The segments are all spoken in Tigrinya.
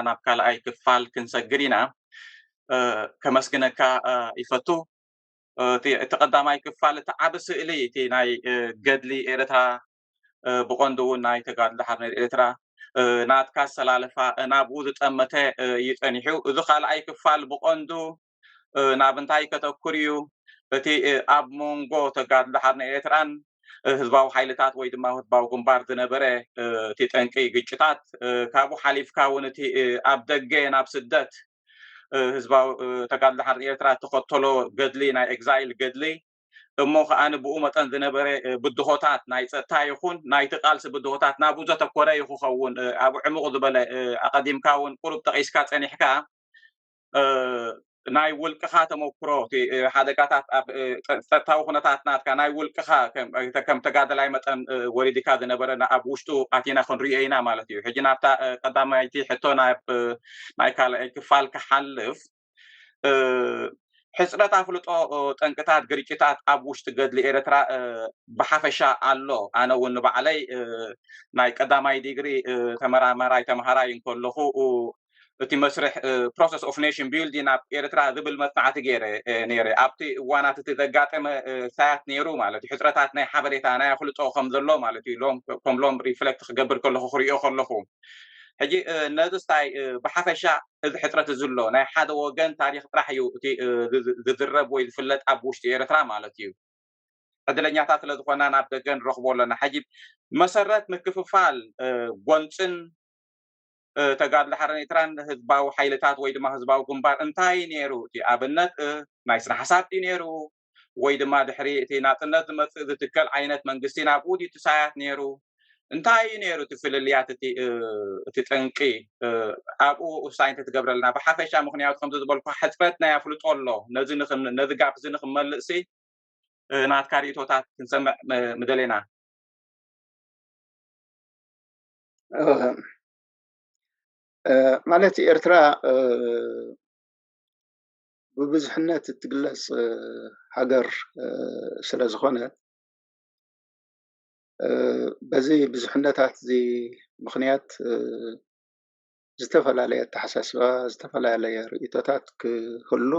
ናብ ካልኣይ ክፋል ክንሰግር ኢና። ከመስግነካ ይፈቱ። እቲ ቀዳማይ ክፋል፣ እቲ ዓቢ ስእሊ፣ እቲ ናይ ገድሊ ኤርትራ፣ ብቐንዱ እውን ናይ ተጋድሎ ሓርነት ኤርትራ፣ ናትካ ኣሰላልፋ ናብኡ ዝጠመተ እዩ ጸኒሑ። እዚ ካልኣይ ክፋል ብቐንዱ ናብ እንታይ ከተኩር እዩ? እቲ ኣብ መንጎ ተጋድሎ ሓርነት ኤርትራን ህዝባዊ ሓይልታት ወይ ድማ ህዝባዊ ግንባር ዝነበረ እቲ ጠንቂ ግጭታት፣ ካብኡ ሓሊፍካ እውን እቲ ኣብ ደገ ናብ ስደት ህዝባዊ ተጋድሎ ሓርነት ኤርትራ እተኸተሎ ገድሊ፣ ናይ ኤግዛይል ገድሊ፣ እሞ ከኣ ብኡ መጠን ዝነበረ ብድሆታት፣ ናይ ጸጥታ ይኹን ናይቲ ቃልሲ ብድሆታት፣ ናብኡ ዘተኮረ እዩ ክኸውን። ኣብ ዕሙቕ ዝበለ፣ ኣቐዲምካ እውን ቁሩብ ጠቒስካ ጸኒሕካ፣ ናይ ውልቅኻ ተመክሮ፣ እቲ ሓደጋታት፣ ኣብ ጸጥታዊ ኩነታት ናትካ፣ ናይ ውልቅኻ ከም ተጋደላይ መጠን ወሪድካ ዝነበረ፣ ኣብ ውሽጡ ኣቲና ክንሪኦ ኢና ማለት እዩ። ሕጂ ናብታ ቀዳማይቲ ሕቶ፣ ናይ ካልኣይ ክፋል ክሓልፍ፣ ሕጽረት ኣፍልጦ፣ ጠንቅታት ግርጭታት ኣብ ውሽጢ ገድሊ ኤርትራ ብሓፈሻ ኣሎ። ኣነ እውን ንባዕለይ ናይ ቀዳማይ ዲግሪ ተመራማራይ ተምሃራይ እንከለኹ፣ እቲ መስርሕ፣ process of nation building ኣብ ኤርትራ ዝብል መጽናዕቲ ገይረ ነይረ። ኣብቲ እዋናት እቲ ዘጋጠመ ሳያት ነይሩ ማለት እዩ። ሕጽረታት ናይ ሓበሬታ፣ ናይ ኣፍልጦ ከም ዘሎ ማለት እዩ። ሎም ከም ሎም ሪፍሌክት ክገብር ከለኹ፣ ክሪኦ ከለኹ፣ ሕጂ ነዚ ስታይ ብሓፈሻ፣ እዚ ሕጽረት እዚ ኣሎ። ናይ ሓደ ወገን ታሪኽ ጥራሕ እዩ እቲ ዝዝረብ ወይ ዝፍለጥ ኣብ ውሽጢ ኤርትራ ማለት እዩ። ዕድለኛታት ስለ ዝኾና ናብ ደገ ንረኽቦ ኣለና። ሕጂ መሰረት ምክፍፋል ጎንፅን ተጋድሎ ሓርነት ኤርትራን ህዝባዊ ሓይልታት ወይ ድማ ህዝባዊ ግንባር እንታይ ነይሩ? እቲ ኣብነት ናይ ስነ ሓሳብ ድዩ ነይሩ? ወይ ድማ ድሕሪ እቲ ናጽነት ዝመጽእ ዝትከል ዓይነት መንግስቲ ናብኡ ድዩ ትሳያት ነይሩ? እንታይ እዩ ነይሩ እቲ ፍልልያት፣ እቲ፣ እቲ ጠንቂ? ኣብኡ ውሳኔ እንተትገብረልና ብሓፈሻ፣ ምኽንያቱ ከምዚ ዝበልኩ ሕጽረት ናይ ኣፍልጦ ኣሎ። ነዚ ንኽን-፣ ነዚ ጋፕ እዚ ንኽንመልእሲ ናትካ ርእይቶታት ክንሰምዕ ምደሌና። ማለት ኤርትራ ብብዝሕነት እትግለጽ ሃገር ስለ ዝኾነት፣ በዚ ብዙሕነታት እዚ ምኽንያት ዝተፈላለየ ኣተሓሳስባ፣ ዝተፈላለየ ርእይቶታት ክህሉ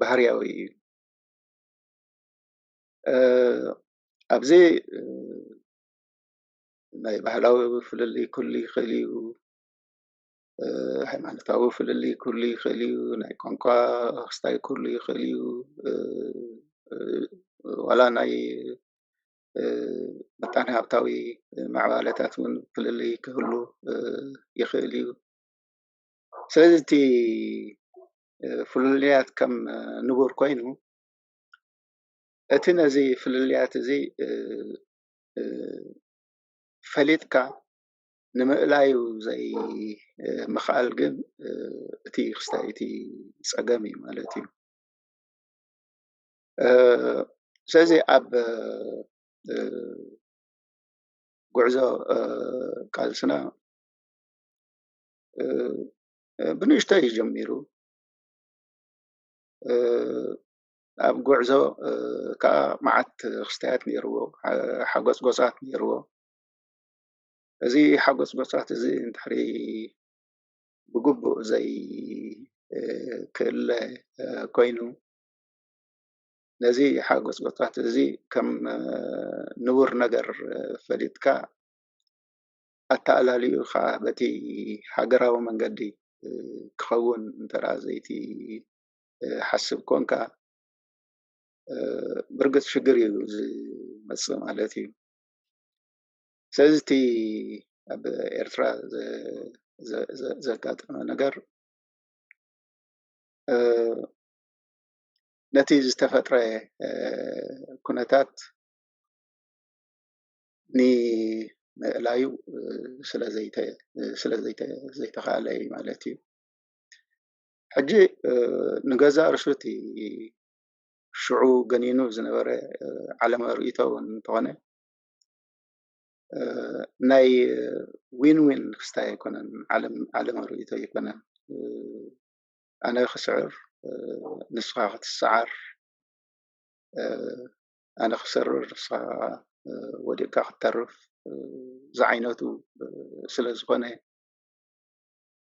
ባህርያዊ እዩ። ኣብዚ ናይ ባህላዊ ፍልልይ ክህሉ ይኽእል እዩ። ሃይማኖታዊ ፍልልይ ክህሉ ይኽእል እዩ። ናይ ቋንቋ ክስታይ ክህሉ ይኽእል እዩ። ዋላ ናይ ምጣነ ሃብታዊ ምዕባለታት እውን ፍልልይ ክህሉ ይኽእል እዩ። ስለዚ እቲ ፍልልያት ከም ንቡር ኮይኑ፣ እቲ ነዚ ፍልልያት እዚ ፈሊጥካ ንምእላዩ ዘይምኽኣል ግን እቲ ክስታይ፣ እቲ ጸገም እዩ ማለት እዩ። ስለዚ ኣብ ጉዕዞ ቃልስና ብንእሽቶ እዩ ጀሚሩ። ኣብ ጉዕዞ ከዓ መዓት ክስታያት ነይርዎ፣ ሓጎጽጎጻት ነይርዎ። እዚ ሓጎጽጎጻት እዚ እንድሕሪ ብግቡእ ዘይክእለ ኮይኑ፣ ነዚ ሓጎጽጎጻት እዚ ከም ንቡር ነገር ፈሊጥካ፣ ኣተኣላልዩ ከዓ በቲ ሃገራዊ መንገዲ ክኸውን እንተ ደኣ ዘይትሓስብ ኮንካ፣ ብርግጽ ሽግር እዩ ዝመጽእ ማለት እዩ። ስለዚ እቲ ኣብ ኤርትራ ዘ-፣ ዘ-፣ ዘ-፣ ዘጋጠመ ነገር፣ ነቲ ዝተፈጥረ ኩነታት ንምእላዩ ስለ ዘይተ-፣ ስለ ዘይተ-፣ ዘይተኻእለ እዩ ማለት እዩ። ሕጂ ንገዛእ ርእሱ እቲ ሽዑ ገኒኑ ዝነበረ ዓለማዊ ርእይቶ እውን እንተኾነ፣ ናይ ዊን ዊን ክስታይ ኣይኮነን፣ ዓለም-፣ ዓለማዊ ርእይቶ ኣይኮነን። ኣነ ክስዕር፣ ንስኻ ክትስዓር፣ ኣነ ክሰርር፣ ንስኻ ወዲቕካ ክትተርፍ ዝዓይነቱ ስለ ዝኾነ፣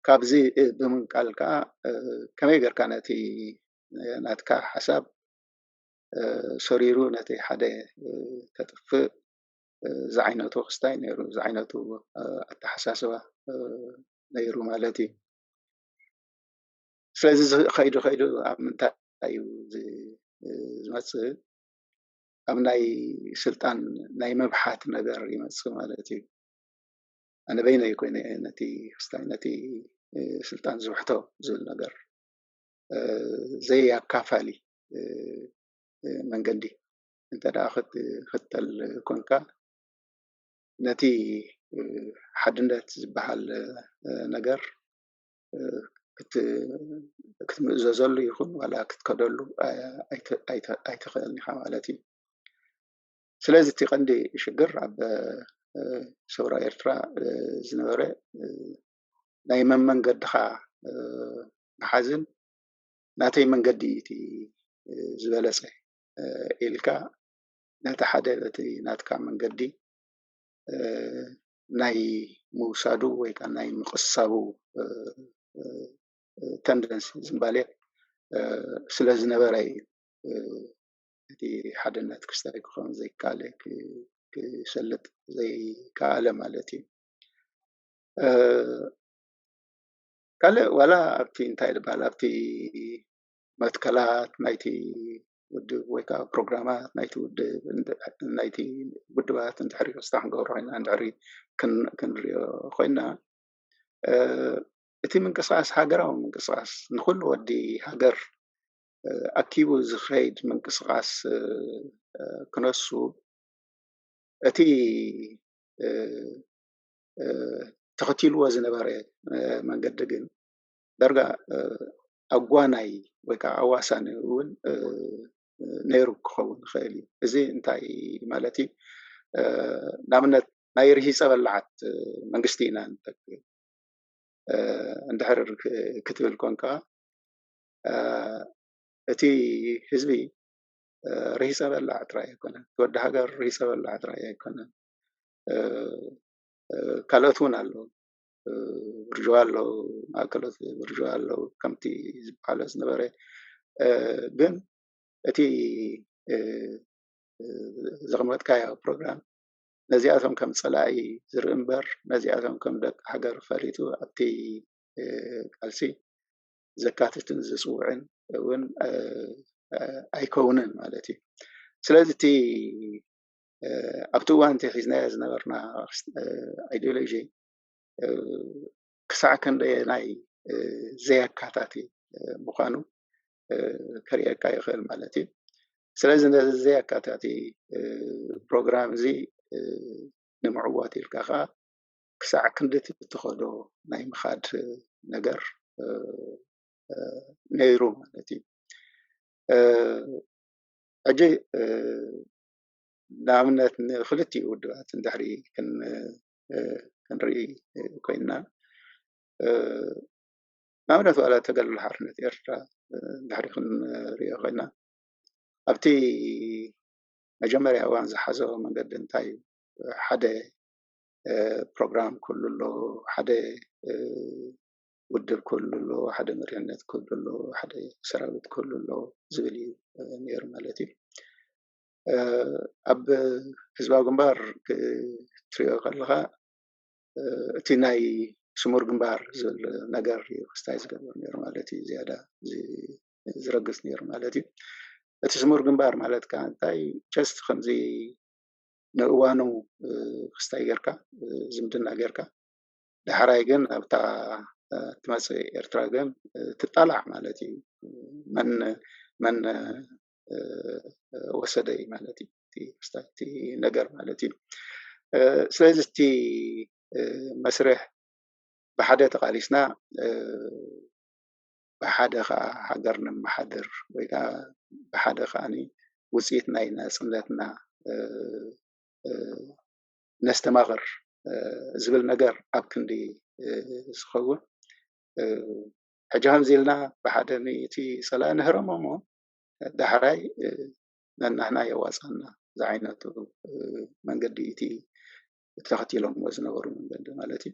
ካብዚ ብምንቃል ከዓ ከመይ ጌርካ ነቲ ናትካ ሓሳብ ሰሪሩ ነቲ ሓደ ከጥፍእ ዝዓይነቱ ክስታይ ነይሩ፣ ዝዓይነቱ ኣተሓሳስባ ነይሩ ማለት እዩ። ስለዚ ከይዱ ከይዱ ኣብ ምንታይ እዩ ዝመፅእ? ኣብ ናይ ስልጣን ናይ ምብሓት ነገር ይመፅእ ማለት እዩ። ኣነ በይነይ ኮይነ ነቲ ክስታይ ነቲ ስልጣን ዝብሕቶ ዝብል ነገር ዘያካፋሊ መንገዲ እንተ ደኣ ክትክተል ኮንካ፣ ነቲ ሓድነት ዝበሃል ነገር ክትምእዘዘሉ ይኹን ዋላ ክትከደሉ ኣይትኽእልን ኢኻ ማለት እዩ። ስለዚ እቲ ቀንዲ ሽግር ኣብ ሰውራ ኤርትራ ዝነበረ ናይ መመንገድኻ ምሓዝን ናተይ መንገዲ እቲ ዝበለጸ ኢልካ ነቲ ሓደ በቲ ናትካ መንገዲ ናይ ምውሳዱ ወይ ከዓ ናይ ምቕሳቡ ተንደንሲ ዝምባሌ ስለ ዝነበረ እዩ እቲ ሓድነት ክስታይ ክኸውን ዘይከኣለ ክሰልጥ ዘይከኣለ ማለት እዩ። ካልእ ዋላ ኣብቲ እንታይ ዝበሃል ኣብቲ መትከላት ናይቲ ውድብ ወይ ከዓ ፕሮግራማት ናይቲ ውድብ ናይቲ ውድባት እንድሕሪ ክስታ ክንገብሮ ኮይና እንድሕሪ ክንሪኦ ኮይና እቲ ምንቅስቃስ ሃገራዊ ምንቅስቃስ ንኩሉ ወዲ ሃገር ኣኪቡ ዝኸይድ ምንቅስቃስ ክነሱ እቲ ተኸቲልዎ ዝነበረ መንገዲ ግን ዳርጋ ኣጓናይ ወይ ከዓ ኣዋሳኒ እውን ነይሩ ክኸውን ይኽእል እዩ። እዚ እንታይ ማለት እዩ? ንኣብነት ናይ ርሂፀ በላዓት መንግስቲ ኢና ንተክል እንድሕር ክትብል ኮንካ እቲ ህዝቢ ርሂፀ በላዕ ጥራይ ኣይኮነን። እቲ ወዲ ሃገር ርሂፀ በላዕ ጥራይ ኣይኮነን። ካልኦት እውን ኣለዉ። ብርጅዋ ኣለዉ፣ ማእከሎት ብርጅዋ ኣለዉ፣ ከምቲ ዝበሃሎ ዝነበረ ግን እቲ ዘቕመጥካዮ ፕሮግራም ነዚኣቶም ከም ፀላኢ ዝርኢ እምበር ነዚኣቶም ከም ደቂ ሃገር ፈሊጡ ኣብቲ ቃልሲ ዘካትትን ዝፅውዕን እውን ኣይከውንን ማለት እዩ። ስለዚ እቲ ኣብቲ እዋን እቲ ሒዝናዮ ዝነበርና ኣይዲዮሎጂ ክሳዕ ክንደየናይ ዘየካታቲ ምዃኑ ከርእየካ ይኽእል ማለት እዩ። ስለዚ ነዚ ዘየካታቲ ፕሮግራም እዚ ንምዕዋት ኢልካ ከዓ ክሳዕ ክንድቲ እትኸዶ ናይ ምኻድ ነገር ነይሩ ማለት እዩ። ሕጂ ንኣብነት ንክልቲኡ ውድባት እንድሕሪ ክንርኢ ኮይንና ንኣብነት ዋላ ተጋድሎ ሓርነት ኤርትራ እንድሕሪ ክንሪኦ ኮይና ኣብቲ መጀመርያ እዋን ዝሓዞ መንገዲ እንታይ እዩ? ሓደ ፕሮግራም ክህሉ ኣለዎ፣ ሓደ ውድብ ክህሉ ኣለዎ፣ ሓደ መሪሕነት ክህሉ ኣለዎ፣ ሓደ ሰራዊት ክህሉ ኣለዎ ዝብል እዩ ነይሩ ማለት እዩ። ኣብ ህዝባዊ ግንባር ክትሪኦ ከለኻ እቲ ናይ ስሙር ግንባር ዝብል ነገር እዩ ክስታይ ዝገብር ነይሩ ማለት እዩ። ዝያዳ ዝረግፅ ነይሩ ማለት እዩ። እቲ ስሙር ግንባር ማለት ከዓ እንታይ ቸስት ከምዚ ንእዋኑ ክስታይ ጌርካ ዝምድና ጌርካ ዳሕራይ ግን ኣብታ ትመፅእ ኤርትራ ግን ትጣላዕ ማለት እዩ። መን መን ወሰደ እዩ ማለት እዩ እቲ ነገር ማለት እዩ። ስለዚ እቲ መስርሕ ብሓደ ተቓሊስና ብሓደ ከዓ ሃገር ነመሓድር ወይ ከዓ ብሓደ ከዓ ውፅኢት ናይ ናፅነትና ነስተማቕር ዝብል ነገር ኣብ ክንዲ ዝኸውን ሕጂ ከምዚ ኢልና ብሓደ ንእቲ ፀላኢ ንህረሞ እሞ ዳሕራይ ነናህና የዋፃና ዝዓይነቱ መንገዲ እቲ ተኸቲሎምዎ ዝነበሩ መንገዲ ማለት እዩ።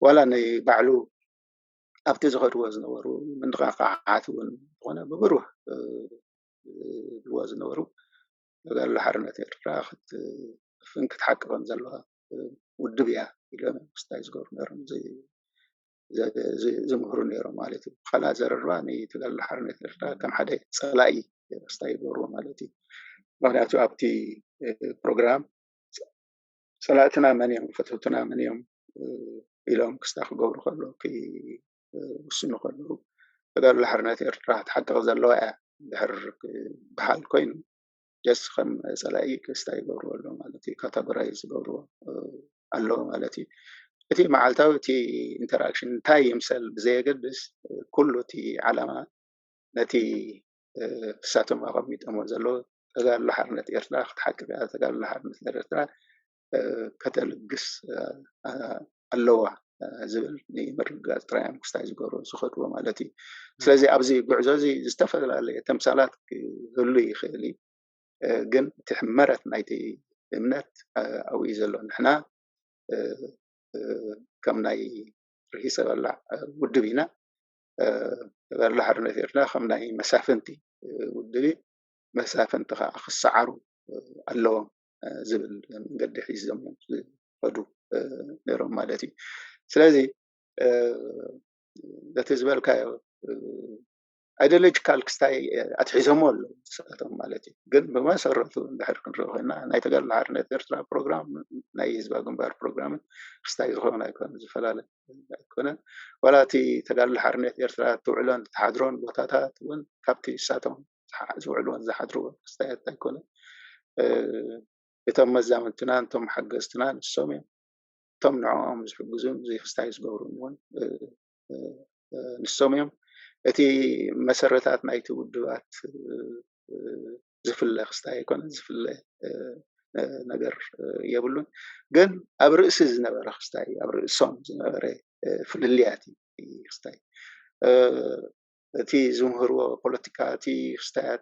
ዋላ ንባዕሉ ኣብቲ ዝኸድዎ ዝነበሩ ምንቕቓዓት እውን ዝኾነ ብብሩህ ዝብልዎ ዝነበሩ ተጋድሎ ሓርነት ኤርትራ ክትፍን ክትሓቂ ከም ዘለዋ ውድብ እያ ኢሎም ክስታይ ዝገብሩ ነሮም ዝምህሩ ነይሮም ማለት እዩ። ብካልእ ኣዘራርባ ንተጋድሎ ሓርነት ኤርትራ ከም ሓደ ፀላኢ ክስታይ ይገብርዎ ማለት እዩ። ምክንያቱ ኣብቲ ፕሮግራም ፀላእትና መን እዮም፣ ፈተውትና መን እዮም ኢሎም ክስታ ክገብሩ ከሎ ክውስኑ ከለዉ ተጋድሎ ሓርነት ኤርትራ ክትሓቅቕ ዘለዋ እያ ድሕር ክበሃል ኮይኑ ጀስ ከም ፀላኢ ክስታ ይገብርዎ ኣሎ ማለት እዩ። ካተጎራይዝ ዝገብርዎ ኣለዉ ማለት እዩ። እቲ መዓልታዊ እቲ ኢንተራክሽን እንታይ ይምሰል ብዘየገድስ ኩሉ እቲ ዓላማ ነቲ እሳቶም ኣቐሚጠሞ ዘለዉ ተጋድሎ ሓርነት ኤርትራ ክትሓቅቕ እያ፣ ተጋድሎ ሓርነት ኤርትራ ከተልግስ ኣለዋ ዝብል ንምርግጋፅ ጥራይ እዮም ክስታይ ዝገብሩ ዝኸድዎ ማለት እዩ። ስለዚ ኣብዚ ጉዕዞ እዚ ዝተፈላለየ ተምሳላት ክህሉ ይኽእል እዩ፣ ግን እቲ ሕመረት ናይቲ እምነት ኣብኡ እዩ ዘሎ። ንሕና ከም ናይ ርሂሰ በላዕ ውድብ ኢና። ተጋድሎ ሓርነት ኤርትራ ከም ናይ መሳፍንቲ ውድብ መሳፍንቲ ከዓ ክሰዓሩ ኣለዎም ዝብል መንገዲ ሒዞም እዮም ዝኸዱ ነይሮም ማለት እዩ። ስለዚ ነቲ ዝበልካዮ ኣይዲዮሎጂካል ክስታይ ኣትሒዞሞ ኣለዉ ንሳቶም ማለት እዩ። ግን ብመሰረቱ እንድሕር ክንርኢ ኮይና ናይ ተጋድሎ ሓርነት ኤርትራ ፕሮግራም ናይ ህዝባዊ ግንባር ፕሮግራምን ክስታይ ዝኾነ ኣይኮነ ዝፈላለ ኣይኮነን። ዋላ እቲ ተጋድሎ ሓርነት ኤርትራ ትውዕሎን ትሓድሮን ቦታታት እውን ካብቲ ንሳቶም ዝውዕልዎን ዝሓድርዎን ክስታያት ኣይኮነን። እቶም መዛምንትና እቶም ሓገዝትና ንሶም እዮም። እቶም ንዕኦም ዝሕግዙን ዘይክስታይ ዝገብሩን እውን ንሶም እዮም። እቲ መሰረታት ናይቲ ውድባት ዝፍለ ክስታይ ኣይኮነን፣ ዝፍለ ነገር የብሉን። ግን ኣብ ርእሲ ዝነበረ ክስታይ ኣብ ርእሶም ዝነበረ ፍልልያት እዩ ክስታይ እቲ ዝምህርዎ ፖለቲካ እቲ ክስታያት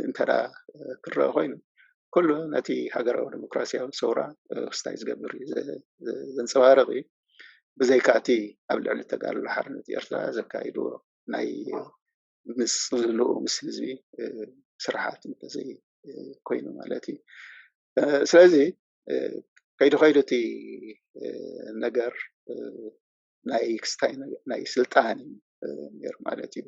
እንተ ክረአ ኮይኑ ኩሉ ነቲ ሃገራዊ ዲሞክራሲያዊ ሰውራ ክስታይ ዝገብር እዩ ዘንፀባርቕ እዩ። ብዘይካ እቲ ኣብ ልዕሊ ተጋድሎ ሓርነት ኤርትራ ዘካይድዎ ናይ ምስልኡ ምስ ህዝቢ ስራሓት እንተዘይ ኮይኑ ማለት እዩ። ስለዚ ከይዱ ከይዱ እቲ ነገር ናይ ክስታይ ናይ ስልጣን እዩ ነይሩ ማለት እዩ።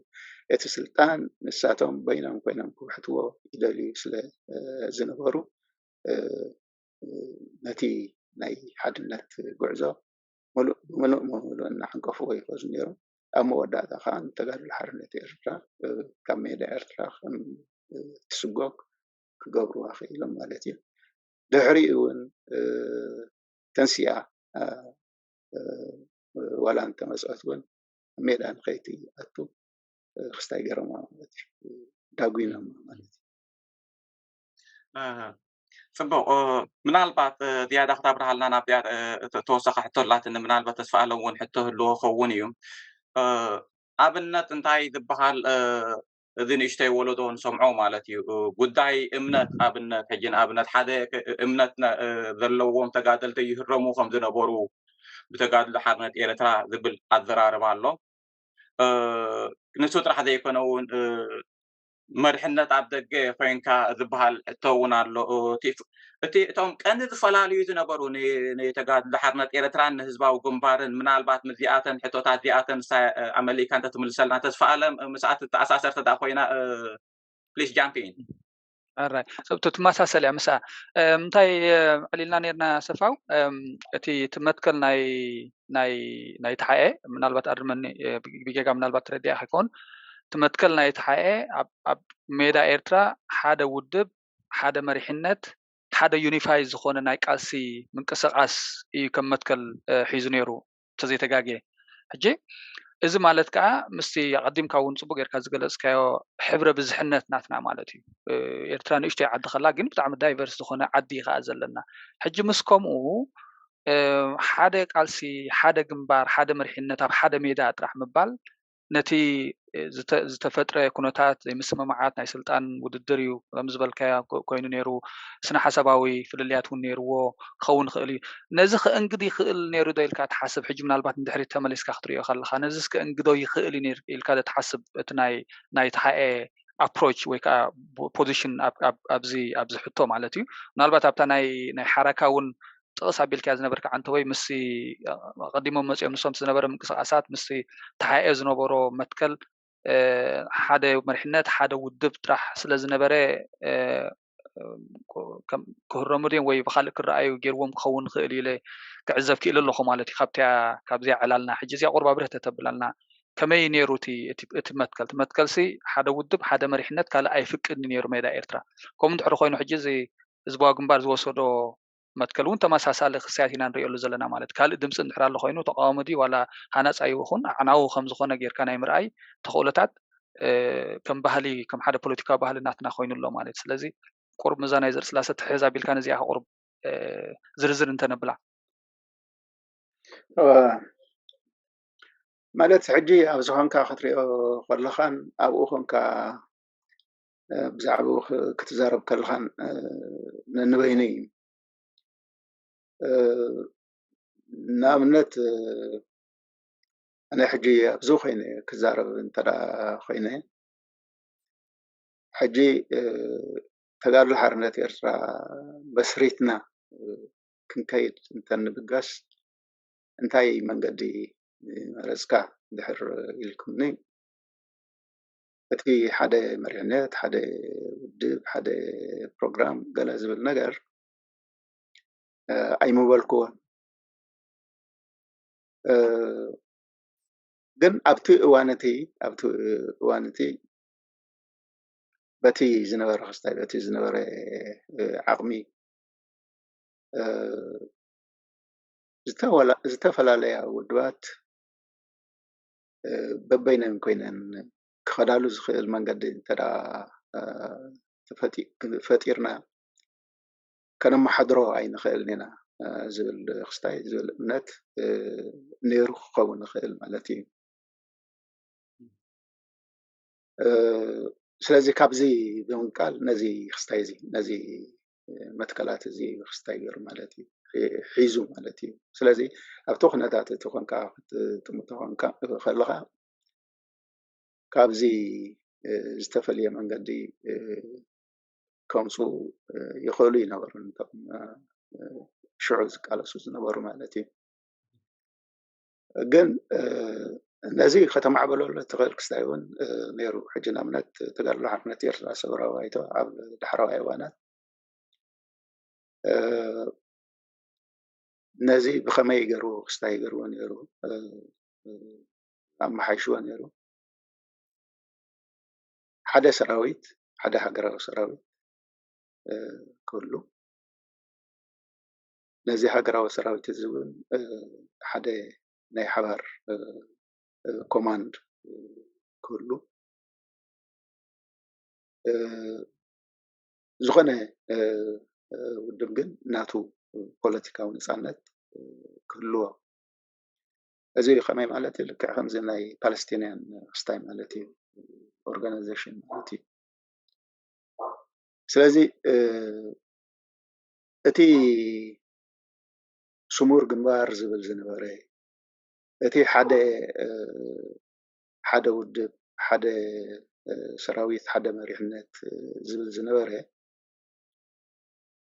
እቲ ስልጣን ንሳቶም በይኖም ኮይኖም ክውሕትዎ ይደልዩ ስለ ዝነበሩ ነቲ ናይ ሓድነት ጉዕዞ ምሉእ ብምሉእ ብምሉእ እናዓንቀፍዎ ይኸዱ ነይሮም። ኣብ መወዳእታ ከዓ ንተጋድሎ ሓርነት ኤርትራ ካብ ሜዳ ኤርትራ ከም ትስጎግ ክገብርዋ ክኢሎም ማለት እዩ። ድሕሪኡ እውን ተንሲኣ ዋላ እንተመፅኦት እውን ሜዳ ንኸይትኣቱ ክስታይ ገረማ ማለት እዩ ዳጉኖም ማለት እዩ። ፅቡቅ። ምናልባት ዝያዳ ክታብርሃልና ናብ ተወሳኺ ሕቶ ኣላትኒ። ምናልባት ተስፋ ኣለም እውን ሕቶ ህልዎ ኸውን እዩ። ኣብነት እንታይ ዝበሃል እዚ ንእሽተይ ወለዶ ንሰምዖ ማለት እዩ። ጉዳይ እምነት ኣብነት ሕጂ ንኣብነት ሓደ እምነት ዘለዎም ተጋደልቲ ይህረሙ ከም ዝነበሩ ብተጋድሎ ሓርነት ኤርትራ ዝብል ኣዘራርባ ኣሎ። ንሱ ጥራሕ ዘይኮነ እውን መርሕነት ኣብ ደገ ኮይንካ ዝበሃል ሕቶ እውን ኣሎ። እቲ እቶም ቀንዲ ዝፈላልዩ ዝነበሩ ንተጋድሎ ሓርነት ኤርትራን ንህዝባዊ ግንባርን ምናልባት ምስዚኣተን ሕቶታት ዚኣተን ኣመሊካ እንተትምልሰልና ተስፋ ኣለም ምስኣ ትተኣሳሰር ተዳ ኮይና please jump in። ራይ ትመሳሰል እያ ምስኣ። እንታይ ኣዕሊልና ነርና ሰፋው? እቲ እቲ መትከል ናይ ናይ ናይ ተሓኤ ምናልባት ኣርመኒ ብጌጋ ምናልባት ተረዲኣ ከይከውን እቲ መትከል ናይ ተሓኤ ኣብ ሜዳ ኤርትራ ሓደ ውድብ፣ ሓደ መሪሕነት፣ ሓደ ዩኒፋይ ዝኾነ ናይ ቃልሲ ምንቅስቃስ እዩ ከም መትከል ሒዙ ነይሩ ተዘይተጋግየ። ሕጂ እዚ ማለት ከዓ ምስቲ ኣቐዲምካ እውን ፅቡቅ ጌርካ ዝገለፅካዮ ሕብረ ብዝሕነት ናትና ማለት እዩ። ኤርትራ ንእሽተይ ዓዲ ከላ ግን ብጣዕሚ ዳይቨርስ ዝኾነ ዓዲ ከዓ ዘለና። ሕጂ ምስ ከምኡ ሓደ ቃልሲ፣ ሓደ ግንባር፣ ሓደ መሪሕነት ኣብ ሓደ ሜዳ ጥራሕ ምባል ነቲ ዝተፈጥረ ኩነታት ዘይምስምማዓት ናይ ስልጣን ውድድር እዩ፣ ከም ዝበልካዮ ኮይኑ ነይሩ። ስነ ሓሳባዊ ፍልልያት እውን ነይርዎ ክኸውን ይኽእል እዩ። ነዚ ከእንግድ ይኽእል ነይሩ ዶ ኢልካ ትሓስብ? ሕጂ ምናልባት ንድሕሪት ተመሊስካ ክትሪኦ ከለኻ፣ ነዚስ ከእንግዶ ይኽእል እዩ ኢልካ ትሓስብ? እቲ ናይ ናይ ተሓኤ ኣፕሮች ወይ ከዓ ፖዚሽን ኣብዚ ኣብዚ ሕቶ ማለት እዩ። ምናልባት ኣብታ ናይ ናይ ሓረካ እውን ጥቕስ ኣቢልካ ዝነበርካ ዓንተወይ ምስ ቀዲሞም መፅኦም ንሶም ዝነበረ ምንቅስቃሳት ምስ ተሓኤ ዝነበሮ መትከል ሓደ መሪሕነት ሓደ ውድብ ጥራሕ ስለ ዝነበረ ክህረሙ ድዮም ወይ ብካልእ ክረኣዩ ገይርዎም ክኸውን ክእል ኢለ ክዕዘብ ክእል ኣለኹ ማለት እዩ። ካብቲያ ካብዚያ ዕላልና ሕጂ እዚኣ ቁርባ ብርህ ተተብላልና ከመይ ነይሩ እቲ መትከል? እቲ መትከልሲ ሓደ ውድብ ሓደ መሪሕነት ካልእ ኣይፍቅድን ነይሩ ሜዳ ኤርትራ። ከምኡ እንድሕሪ ኮይኑ ሕጂ እዚ ህዝባዊ ግንባር ዝወሰዶ መትከል እውን ተመሳሳሊ ክስያት ኢና ንሪኦሉ ዘለና ማለት ካልእ ድምፂ እንድሕር ኣሎ ኮይኑ ተቃዋሚ ድዩ ዋላ ሃናፃ ይኹን ኣዕናዊ ከም ዝኾነ ጌርካ ናይ ምርኣይ ተኽእሎታት ከም ባህሊ ከም ሓደ ፖለቲካዊ ባህሊ ናትና ኮይኑ ኣሎ ማለት። ስለዚ ቁርብ ምዛ ናይ ዘር ስላሰ ትሕዝ ኣቢልካ ነዚኣ ቁርብ ዝርዝር እንተነብላ ማለት ሕጂ ኣብዚ ኮንካ ክትሪኦ ከለኻን ኣብኡ ኮንካ ብዛዕባኡ ክትዛረብ ከለኻን ነንበይኑ እዩ። ንኣብነት ኣነ ሕጂ ኣብዚ ኮይነ ክዛረብ እንተ ኮይነ ሕጂ ተጋድሎ ሓርነት ኤርትራ መስሪትና ክንከይድ እንተንብገስ እንታይ መንገዲ መረፅካ ድሕር ኢልኩምኒ እቲ ሓደ መሪሕነት ሓደ ውድብ ሓደ ፕሮግራም ገለ ዝብል ነገር ኣይምበልክዎን። ግን ኣብቲ እዋን እቲ ኣብቲ እዋን እቲ በቲ ዝነበረ ክስታይ በቲ ዝነበረ ዓቕሚ ዝተፈላለያ ውድባት በበይነን ኮይነን ክኸዳሉ ዝኽእል መንገዲ እንተ ፈጢርና ከነመሓድሮ ኣይንኽእልን ኢና ዝብል ክስታይ ዝብል እምነት ነይሩ ክኸውን ይኽእል ማለት እዩ። ስለዚ ካብዚ ብምንቃል ነዚ ክስታይ እዚ ነዚ መትከላት እዚ ክስታይ ገይሩ ማለት እዩ ሒዙ ማለት እዩ። ስለዚ ኣብቲ ኩነታት እቲ ኮንካ ክትጥምቶ ከለካ ካብዚ ዝተፈለየ መንገዲ ከምፁ ይኽእሉ ይነበሩ ሽዑ ዝቃለሱ ዝነበሩ ማለት እዩ። ግን ነዚ ከተማዕበለሉ ትኽእል ክስታይ እውን ነይሩ። ሕጂ ንኣብነት ተጋድሎ ሓርነት ኤርትራ ሰውራዊ ባይቶ ኣብ ዳሕረዋይ እዋናት ነዚ ብኸመይ ገይርዎ ክስታይ ገይርዎ ነይሩ ኣመሓይሽዎ ነይሩ። ሓደ ሰራዊት ሓደ ሃገራዊ ሰራዊት ክህሉ ነዚ ሃገራዊ ሰራዊት እዚ እውን ሓደ ናይ ሓባር ኮማንድ ክህሉ ዝኾነ ውድብ ግን ናቱ ፖለቲካዊ ነፃነት ክህልዎ እዚ ከመይ ማለት እዩ ልክዕ ከምዚ ናይ ፓለስቲንያን ክስታይ ማለት እዩ ኦርጋናይዜሽን ማለት እዩ። ስለዚ እቲ ስሙር ግንባር ዝብል ዝነበረ እቲ ሓደ ሓደ ውድብ ሓደ ሰራዊት ሓደ መሪሕነት ዝብል ዝነበረ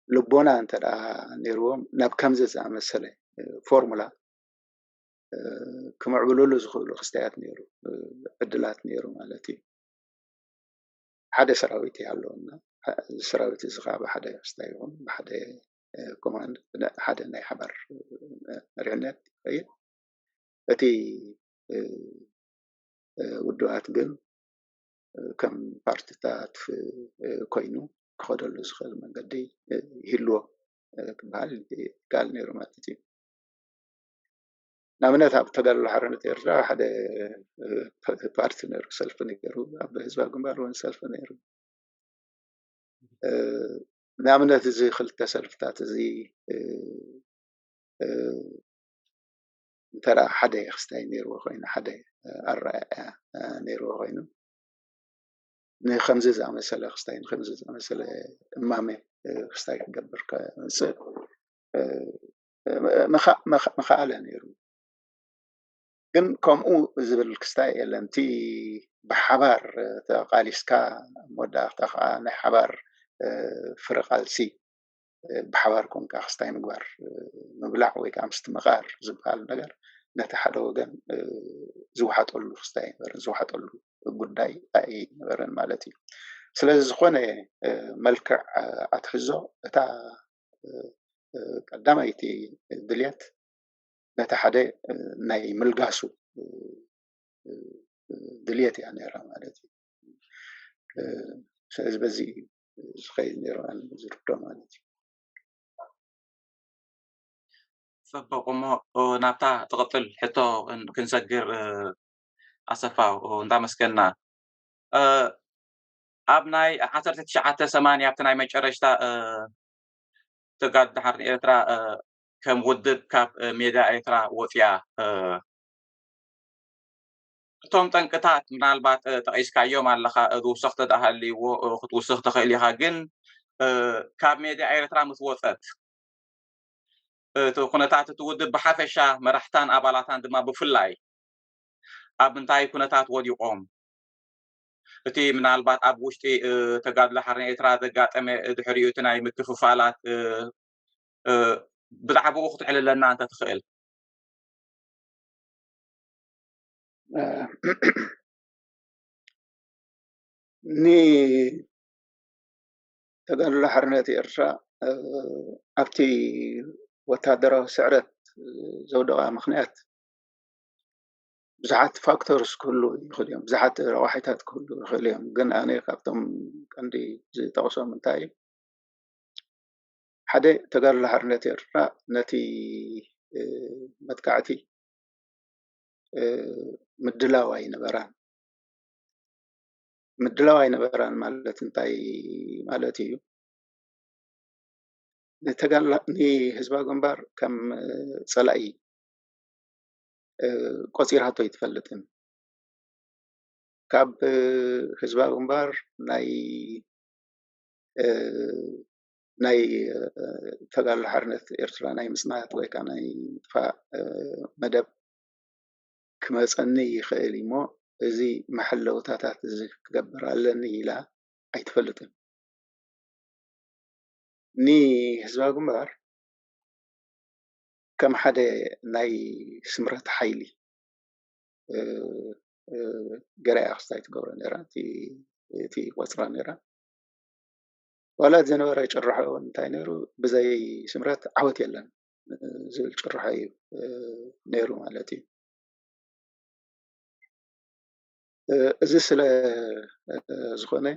ልቦና እንተ ነይርዎም ናብ ከምዚ ዝኣመሰለ ፎርሙላ ክምዕብልሉ ዝኽእሉ ክስታያት ነይሩ ዕድላት ነይሩ ማለት እዩ። ሓደ ሰራዊት ይሃለወና እዚ ሰራዊት እዚ ከዓ ብሓደ ክስታይ ይኹን ብሓደ ኮማንድ ሓደ ናይ ሓባር መሪሕነት ይኸይድ። እቲ ውድባት ግን ከም ፓርቲታት ኮይኑ ክኸደሉ ዝኽእል መንገዲ ይህልዎ ክበሃል ይከኣል ነይሩ ማለት እዩ። ንኣብነት ኣብ ተጋድሎ ሓርነት ኤርትራ ሓደ ፓርቲ ነይሩ ሰልፊ ነይሩ ኣብ ህዝባዊ ግንባር እውን ሰልፊ ነይሩ። ንኣብነት እዚ ክልተ ሰልፍታት እዚ እንተ ሓደ ክስታይ ነይርዎ ኮይኑ ሓደ ኣረኣእያ ነይርዎ ኮይኑ፣ ንከምዚ ዝኣመሰለ ክስታይ፣ ንከምዚ ዝኣመሰለ እማመ ክስታይ ክገብር ከምፅእ ምኸኣለ ነይሩ። ግን ከምኡ ዝብል ክስታይ የለን። እቲ ብሓባር ተቓሊስካ፣ መወዳእታ ከዓ ናይ ሓባር ፍረ ቃልሲ፣ ብሓባር ኮንካ ክስታይ ምግባር፣ ምብላዕ ወይ ከዓ ምስትምቓር ዝበሃል ነገር ነቲ ሓደ ወገን ዝወሓጠሉ ክስታይ ኣይነበረን፣ ዝወሓጠሉ ጉዳይ ኣይነበረን ማለት እዩ። ስለዚ ዝኾነ መልክዕ ኣትሕዞ፣ እታ ቀዳማይቲ ድልየት ነቲ ሓደ ናይ ምልጋሱ ድልየት እያ ነይራ ማለት እዩ። ስለዚ በዚ እዩ ዝኸይድ ነይሩ፣ ኣነ ዝርዶ ማለት እዩ። ጽቡቕ። እሞ ናብታ ትቕጽል ሕቶ ክንሰግር፣ ኣሰፋ፣ እንዳመስገና፣ ኣብ ናይ ዓሰርተ ትሽዓተ ሰማንያ ኣብቲ ናይ መጨረሽታ ተጋድሎ ሓርነት ኤርትራ ከም ውድብ ካብ ሜዳ ኤርትራ ወፅያ፣ እቶም ጠንቅታት ምናልባት ጠቂስካዮም ኣለኻ፣ ዝውስኽ ተደኣ ሃልይዎ ክትውስኽ ትኽእል ኢኻ። ግን ካብ ሜዳ ኤርትራ ምስ ወፀት፣ እቲ ኩነታት እቲ ውድብ ብሓፈሻ፣ መራሕታን ኣባላታን ድማ ብፍላይ ኣብ ምንታይ ኩነታት ወዲቖም፣ እቲ ምናልባት ኣብ ውሽጢ ተጋድሎ ሓርነት ኤርትራ ዘጋጠመ፣ ድሕሪኡ እቲ ናይ ምክፍፋላት ብዛዕባኡ ክትሕልለና እንተ ትኽእል። ኒ ተጋድሎ ሓርነት ኤርትራ ኣብቲ ወታደራዊ ስዕረት ዘውደቓ ምኽንያት ብዙሓት ፋክተርስ ክህሉ ይኽእሉ እዮም፣ ብዙሓት ረቋሒታት ክህሉ ይኽእሉ እዮም። ግን ኣነ ካብቶም ቀንዲ ዝጠቕሶም እንታይ እዩ፣ ሓደ፣ ተጋድሎ ሓርነት ኤርትራ ነቲ መጥቃዕቲ ምድላው ኣይነበራን። ምድላው ኣይነበራን ማለት እንታይ ማለት እዩ? ንህዝባዊ ግንባር ከም ጸላኢ ቆጺራቶ ኣይትፈልጥን። ካብ ህዝባዊ ግንባር ናይ ናይ ተጋድሎ ሓርነት ኤርትራ ናይ ምጽናት ወይ ከዓ ናይ ምጥፋእ መደብ ክመጸኒ ይኽእል እሞ፣ እዚ መሐለውታታት እዚ ክገብር ኣለኒ ኢላ ኣይትፈልጥን። ንህዝባዊ ግንባር ከም ሓደ ናይ ስምረት ሓይሊ ገይራ እያ ክስታይ ትገብሮ ነይራ፣ እቲ ቆጽራ ነይራ። ዋላ እቲ ዝነበረ ጭርሖ እውን እንታይ ነይሩ፣ ብዘይ ስምረት ዓወት የለን ዝብል ጭርሖ እዩ ነይሩ ማለት እዩ። እዚ ስለ ዝኾነ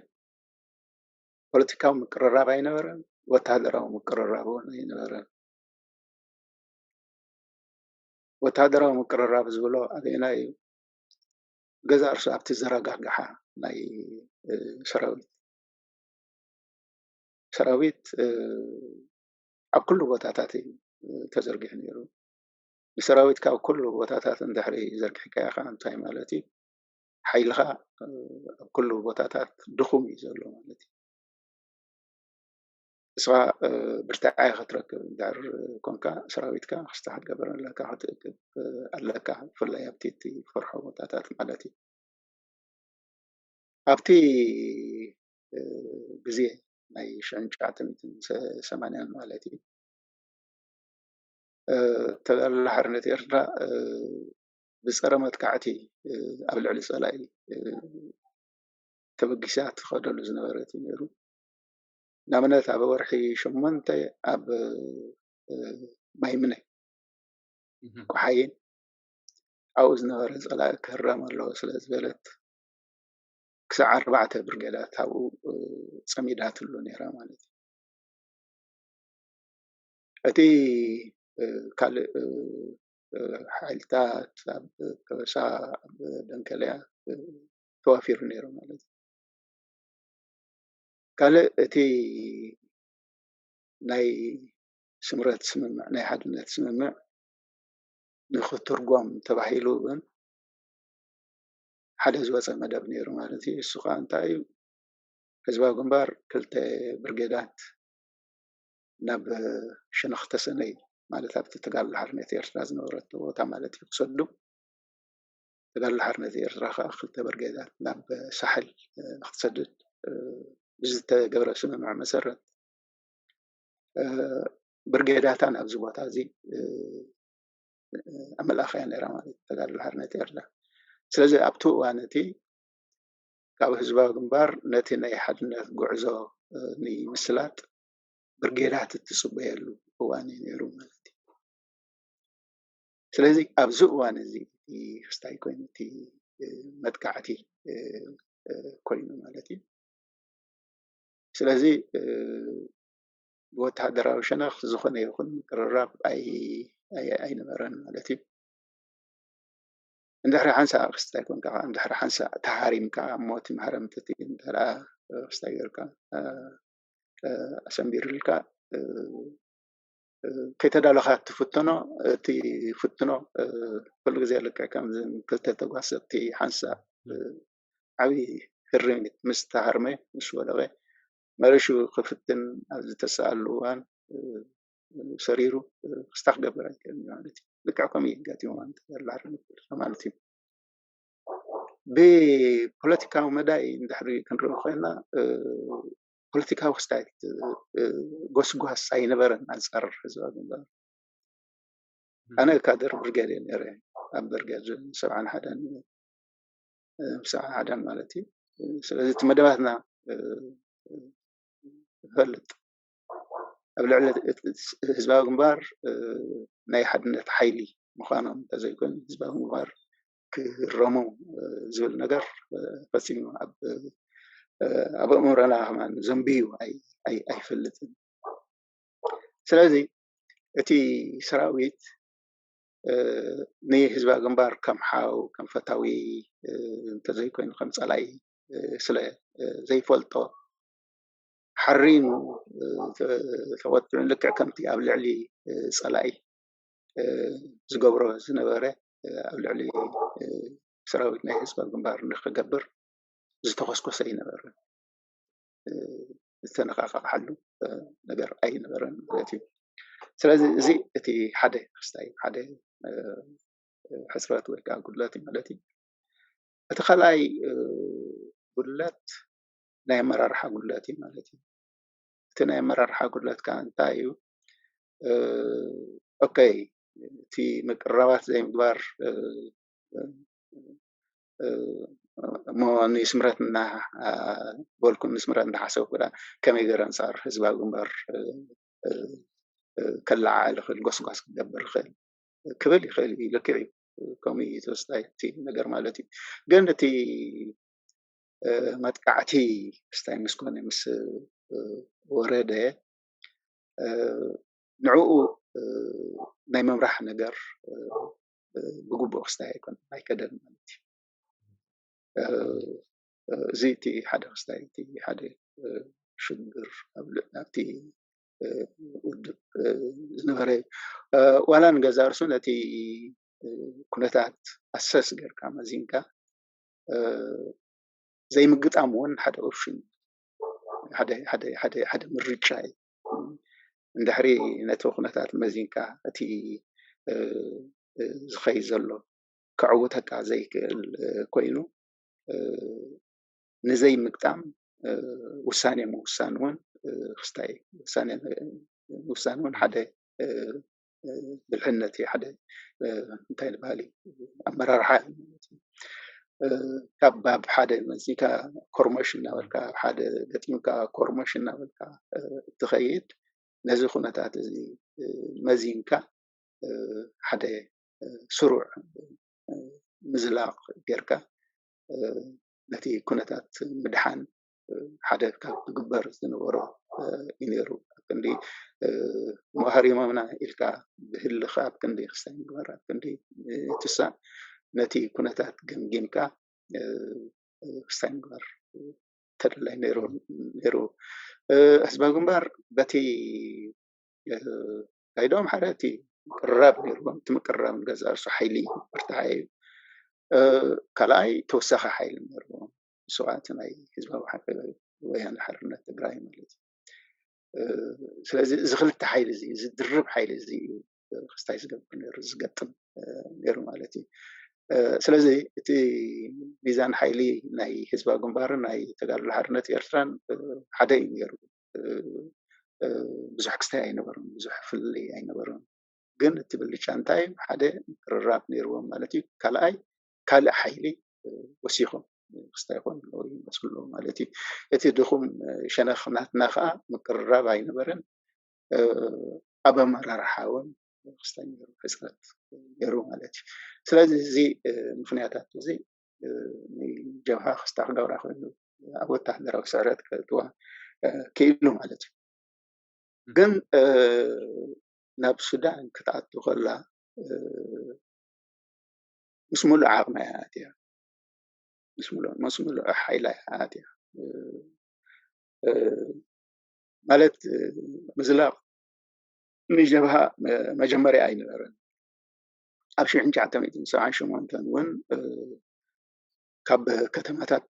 ፖለቲካዊ ምቅርራብ ኣይነበረን፣ ወታደራዊ ምቅርራብ እውን ኣይነበረን። ወታደራዊ ምቅርራብ ዝብሎ ኣበየናይ እዩ? ገዛ እርሱ ኣብቲ ዘረጋግሓ ናይ ሰራዊት ሰራዊት ኣብ ኩሉ ቦታታት እዩ ተዘርጊሑ ነይሩ። ንሰራዊት ካብ ኩሉ ቦታታት እንድሕሪ ዘርጊሕካዮ ከዓ እንታይ ማለት እዩ? ሓይልኻ ኣብ ኩሉ ቦታታት ድኹም እዩ ዘሎ ማለት እዩ። ንስኻ ብርታዐ ክትረክብ እንድሕር ኮንካ፣ ሰራዊትካ ክስታ ክትገብር ኣለካ፣ ክትእክብ ኣለካ፣ ብፍላይ ኣብቲ እቲ ፈርሖ ቦታታት ማለት እዩ። ኣብቲ ግዜ ናይ ሽሕን ትሽዓተ ሚእትን ሰማንያን ማለት እዩ፣ ተጋድሎ ሓርነት ኤርትራ ብጸረ መጥቃዕቲ ኣብ ልዕሊ ጸላኢ ተበጊሳ ትኸደሉ ዝነበረት እዩ ነይሩ። ንኣብነት ኣብ ወርሒ ሸሞንተ ኣብ ማይምነ ቆሓይን ኣብኡ ዝነበረ ጸላኢ ክህረም ኣለዎ ስለ ዝበለት ክሳዕ ኣርባዕተ ብርጌዳት ኣብኡ ጸሚዳትሉ ነይራ ማለት እዩ። እቲ ካልእ ሓይልታት ኣብ ከበሳ፣ ኣብ ደንከልያ ተዋፊሩ ነይሩ ማለት እዩ። ካልእ እቲ ናይ ስምረት ስምምዕ፣ ናይ ሓድነት ስምምዕ ንክትርጎም ተባሂሉ እውን ሓደ ዝወፀ መደብ ነይሩ ማለት እዩ። እሱ ከዓ እንታይ እዩ? ህዝባዊ ግንባር ክልተ ብርጌዳት ናብ ሸነኽ ተሰነይ፣ ማለት ኣብቲ ተጋድሎ ሓርነት ኤርትራ ዝነበረቶ ቦታ ማለት እዩ፣ ክሰዱ። ተጋድሎ ሓርነት ኤርትራ ከዓ ክልተ ብርጌዳት ናብ ሳሕል ንክትሰድድ ብዝተገብረ ስምምዕ መሰረት ብርጌዳታ ናብዚ ቦታ እዚ ኣመልኣኸያ ነይራ ማለት እዩ፣ ተጋድሎ ሓርነት ኤርትራ። ስለዚ ኣብቲ እዋን እቲ ካብ ህዝባዊ ግንባር ነቲ ናይ ሓድነት ጉዕዞ ንምስላጥ ብርጌዳት እትጽበየሉ እዋን እዩ ነይሩ ማለት እዩ። ስለዚ ኣብዚ እዋን እዚ እቲ ክስታይ ኮይኑ እቲ መጥቃዕቲ ኮይኑ ማለት እዩ። ስለዚ ብወተሃደራዊ ሸነኽ ዝኾነ ይኹን ምቅርራብ ኣይነበረን ማለት እዩ። እንድሕሪ ሓንሳእ ክስታይ ኮንካ ከዓ፣ እንድሕሪ ሓንሳእ ተሃሪምካ እሞ እቲ መሃረምቲ እቲ እንተ ደኣ ክስታይ ጌርካ ኣሰንቢሩልካ፣ ከይተዳለኻ ትፍትኖ። እቲ ፍትኖ ኩሉ ግዜ ልክዕ ከም ክልተ ተጓሰጥቲ ሓንሳእ ዓብዪ ህርሚት ምስ ተሃርመ፣ ምስ ወደቐ፣ መሪሹ ክፍትን ኣብ ዝተሰኣሉ እዋን ሰሪሩ ክስታ ክገብር ኣይክእልን ማለት እዩ። ልክዕ ከምኡ እዩ ኣጋጢሙ ማለት እዩ። ማለት እዩ። ብፖለቲካዊ መዳይ እንድሕሪ ክንርኢ ኮይና፣ ፖለቲካዊ ክስታይ ጎስጓስ ኣይነበረን ኣንጻር ህዝባዊ ግንባር። ኣነ ካድር ብርጌድ እየ ነይረ፣ ኣብ ብርጌድ ሰብዓን ሓደን፣ ሰብዓን ሓደን ማለት እዩ። ስለዚ እቲ መደባትና እፈልጥ፣ ኣብ ልዕሊ ህዝባዊ ግንባር ናይ ሓድነት ሓይሊ ምዃኖም እንተዘይኮይኑ፣ ህዝባዊ ግንባር ክህረሙ ዝብል ነገር ፈጺሙ ኣብ ኣእምሮና ከማን ዘንብዩ ኣይፈልጥን። ስለዚ እቲ ሰራዊት ንህዝባዊ ግንባር ከም ሓው፣ ከም ፈታዊ እንተዘይኮይኑ ከም ጸላኢ ስለ ዘይፈልጦ፣ ሓሪኑ ተወጥዑ፣ ልክዕ ከምቲ ኣብ ልዕሊ ጸላኢ ዝገብሮ ዝነበረ ኣብ ልዕሊ ሰራዊት ናይ ህዝባዊ ግንባር ንክገብር ዝተኾስኮሰ ኣይነበረን። ዝተነቃቃሓሉ ነገር ኣይነበረን ማለት እዩ። ስለዚ እዚ እቲ ሓደ ክስታይ፣ ሓደ ሕፅረት ወይ ከዓ ጉድለት እዩ ማለት እዩ። እቲ ካልኣይ ጉድለት ናይ ኣመራርሓ ጉድለት እዩ ማለት እዩ። እቲ ናይ ኣመራርሓ ጉድለት ከዓ እንታይ እዩ? ኦኬ፣ እቲ ምቅርራባት ዘይምግባር እሞ ንስምረት እናበልኩ፣ ንስምረት እናሓሰብኩ ከመይ ገይረ ኣንፃር ህዝባዊ ግንባር ከለዓዕል ይኽእል፣ ጎስጓስ ክገብር ይኽእል ክብል ይኽእል እዩ። ልክዕ እዩ፣ ከምኡ እዩ ተወስታይ እቲ ነገር ማለት እዩ። ግን እቲ መጥቃዕቲ ክስታይ ምስ ኮነ፣ ምስ ወረደ፣ ንዕኡ ናይ ምምራሕ ነገር ብግቡእ ክስታይ ኣይኮነን፣ ኣይከደን ማለት እዩ። እዚ እቲ ሓደ ክስታይ፣ እቲ ሓደ ሽግር ኣብቲ ውድብ ዝነበረ እዩ። ዋላ ንገዛ ርእሱ ነቲ ኩነታት ኣሰስ ጌርካ መዚንካ ዘይምግጣም እውን ሓደ ኦፕሽን፣ ሓደ ምርጫ እዩ። እንድሕሪ ነቲ ኩነታት መዚንካ እቲ ዝኸይድ ዘሎ ክዕውተካ ዘይክእል ኮይኑ፣ ንዘይምግጣም ውሳኔ ምውሳን እውን ክስታይ፣ ውሳኔ ምውሳን እውን ሓደ ብልሕነት እዩ፣ ሓደ እንታይ ዝበሃል እዩ፣ ኣመራርሓ እዩ ማለት እዩ። ካብ ኣብ ሓደ መፂካ ኮርመሽ እናበልካ፣ ኣብ ሓደ ገጢምካ ኮርመሽ እናበልካ እንትኸይድ፣ ነዚ ኩነታት እዚ መዚንካ ሓደ ስሩዕ ምዝላቕ ጌርካ ነቲ ኩነታት ምድሓን ሓደ ካብ ዝግበር ዝነበሮ እዩ ነይሩ። ኣብ ክንዲ መሃሪሞምና ኢልካ ብህልኽ፣ ኣብ ክንዲ ክስታይ ምግባር፣ ኣብ ክንዲ ትሳእ ነቲ ኩነታት ገምጊምካ ክስታይ ምግባር ተደላይ ነይሩ። ህዝባዊ ግንባር በቲ ካይዶም ሓደ እቲ ምቅርራብ ነይርዎም። እቲ ምቅርራብ ንገዛ ርእሱ ሓይሊ እዩ፣ ብርትዓ እዩ። ካልኣይ ተወሳኺ ሓይሊ ነርዎም፣ መስዋእቲ ናይ ህዝባዊ ወያነ ሓርነት ትግራይ ማለት እዩ። ስለዚ እዚ ክልተ ሓይሊ እዚ፣ እዚ ድርብ ሓይሊ እዚ እዩ ክስታይ ዝገብር ነይሩ፣ ዝገጥም ነይሩ ማለት እዩ። ስለዚ እቲ ሚዛን ሓይሊ ናይ ህዝባዊ ግንባርን ናይ ተጋድሎ ሓርነት ኤርትራን ሓደ እዩ ነይሩ። ብዙሕ ክስታይ ኣይነበሩን፣ ብዙሕ ፍልልይ ኣይነበሩን። ግን እቲ ብልጫ እንታይ እዩ? ሓደ ምቅርራብ ነይርዎም ማለት እዩ። ካልኣይ ካልእ ሓይሊ ወሲኾም ክስታይ ይኾን ይመፅሉ ማለት እዩ። እቲ ድኹም ሸነኽ ናትና ከዓ ምቅርራብ ኣይነበረን። ኣብ ኣመራርሓ እውን ክስታይ ነይሩ፣ ሕፅረት ነይሩ ማለት እዩ። ስለዚ እዚ ምክንያታት እዚ ንጀብሃ ክስታ ክገብራ ኮይኑ ኣብ ወታደራዊ ስዕረት ከእትዋ ክኢሉ ማለት እዩ። ግን ናብ ሱዳን ክትኣቱ ከላ ምስ ሙሉእ ዓቕማ እያ ኣትያ፣ ምስ ሙሉእ ሓይላ እያ ኣትያ። ማለት ምዝላቕ ንጀብሃ መጀመርያ ኣይነበረን። ኣብ ሽሕን ትሽዓተ ሚእትን ሰብዓን ሸሞንተን እውን ካብ ከተማታት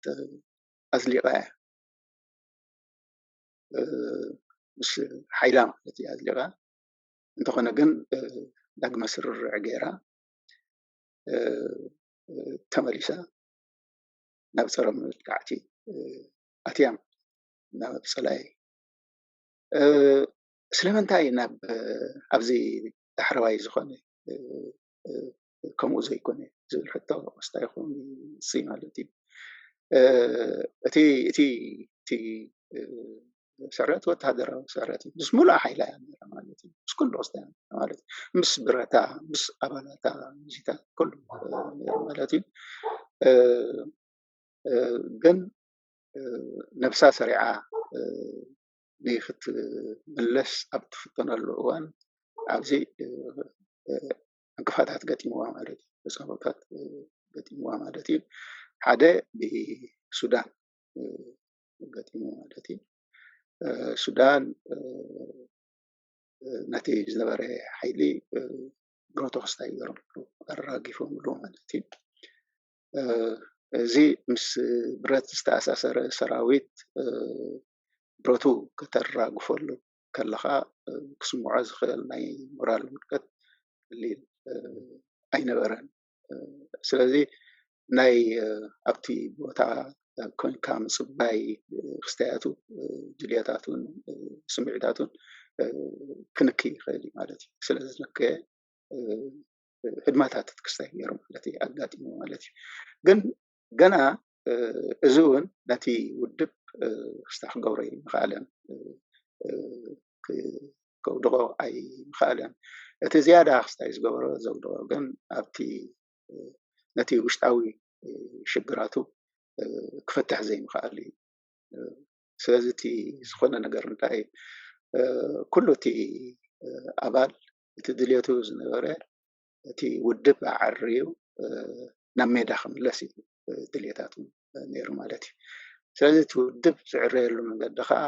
ኣዝሊቓ እያ፣ ምስ ሓይላ ማለት እያ ኣዝሊቓ። እንተኾነ ግን ዳግመ ስርርዕ ገይራ ተመሊሳ ናብ ፀረ መጥቃዕቲ ኣትያ፣ ናብ ፀላኢ። ስለምንታይ ናብ ኣብዚ ዳሕረዋይ ዝኾነ ከምኡ ዘይኮነ ዝብል ሕቶ ክስታይ ይኸውን ይመፅእ ማለት እዩ። እቲ እቲ እቲ ስዕረት ወታደራዊ ስዕረት እዩ። ምስ ሙሉእ ሓይላ እያ ነይራ ማለት እዩ። ምስ ኩሉ ክስታይ ማለት እዩ። ምስ ብረታ፣ ምስ ኣባላታ፣ ምስታ ኩሉ ነይሩ ማለት እዩ። ግን ነብሳ ሰሪዓ ንክትምለስ ኣብ ትፍተነሉ እዋን ኣብዚ ዕንቅፋታት ገጢምዋ ማለት እዩ። ተጻቦታት ገጢምዋ ማለት እዩ። ሓደ ብሱዳን ገጢሙ ማለት እዩ። ሱዳን ነቲ ዝነበረ ሓይሊ ብረቱ ክስታይ ገይሮም ኣራጊፎምሉ ማለት እዩ። እዚ ምስ ብረት ዝተኣሳሰረ ሰራዊት ብረቱ ከተራግፈሉ ከለኻ ክስምዖ ዝኽእል ናይ ሞራል ውድቀት ቀሊል ኣይነበረን። ስለዚ ናይ ኣብቲ ቦታ ኮንካ ምፅባይ ክስታያቱ ድልየታቱን ስምዒታቱን ክንክ ይኽእል እዩ ማለት እዩ። ስለዝነከየ ህድማታት ክስታይ ገይሩ ማለት እዩ ኣጋጢሙ ማለት እዩ። ግን ገና እዚ እውን ነቲ ውድብ ክስታ ክገብሮ ኣይምኽኣለን፣ ከውድቖ ኣይምኽኣለን። እቲ ዝያዳ ክስታይ ዝገበሮ ዘውድቖ ግን ኣብቲ ነቲ ውሽጣዊ ሽግራቱ ክፈትሕ ዘይምኽኣል እዩ። ስለዚ እቲ ዝኾነ ነገር እንታይ ኩሉ እቲ ኣባል እቲ ድልየቱ ዝነበረ እቲ ውድብ ኣዐርዩ ናብ ሜዳ ክምለስ እዩ ድልየታቱ ነይሩ ማለት እዩ። ስለዚ እቲ ውድብ ዝዕረየሉ መንገዲ ከዓ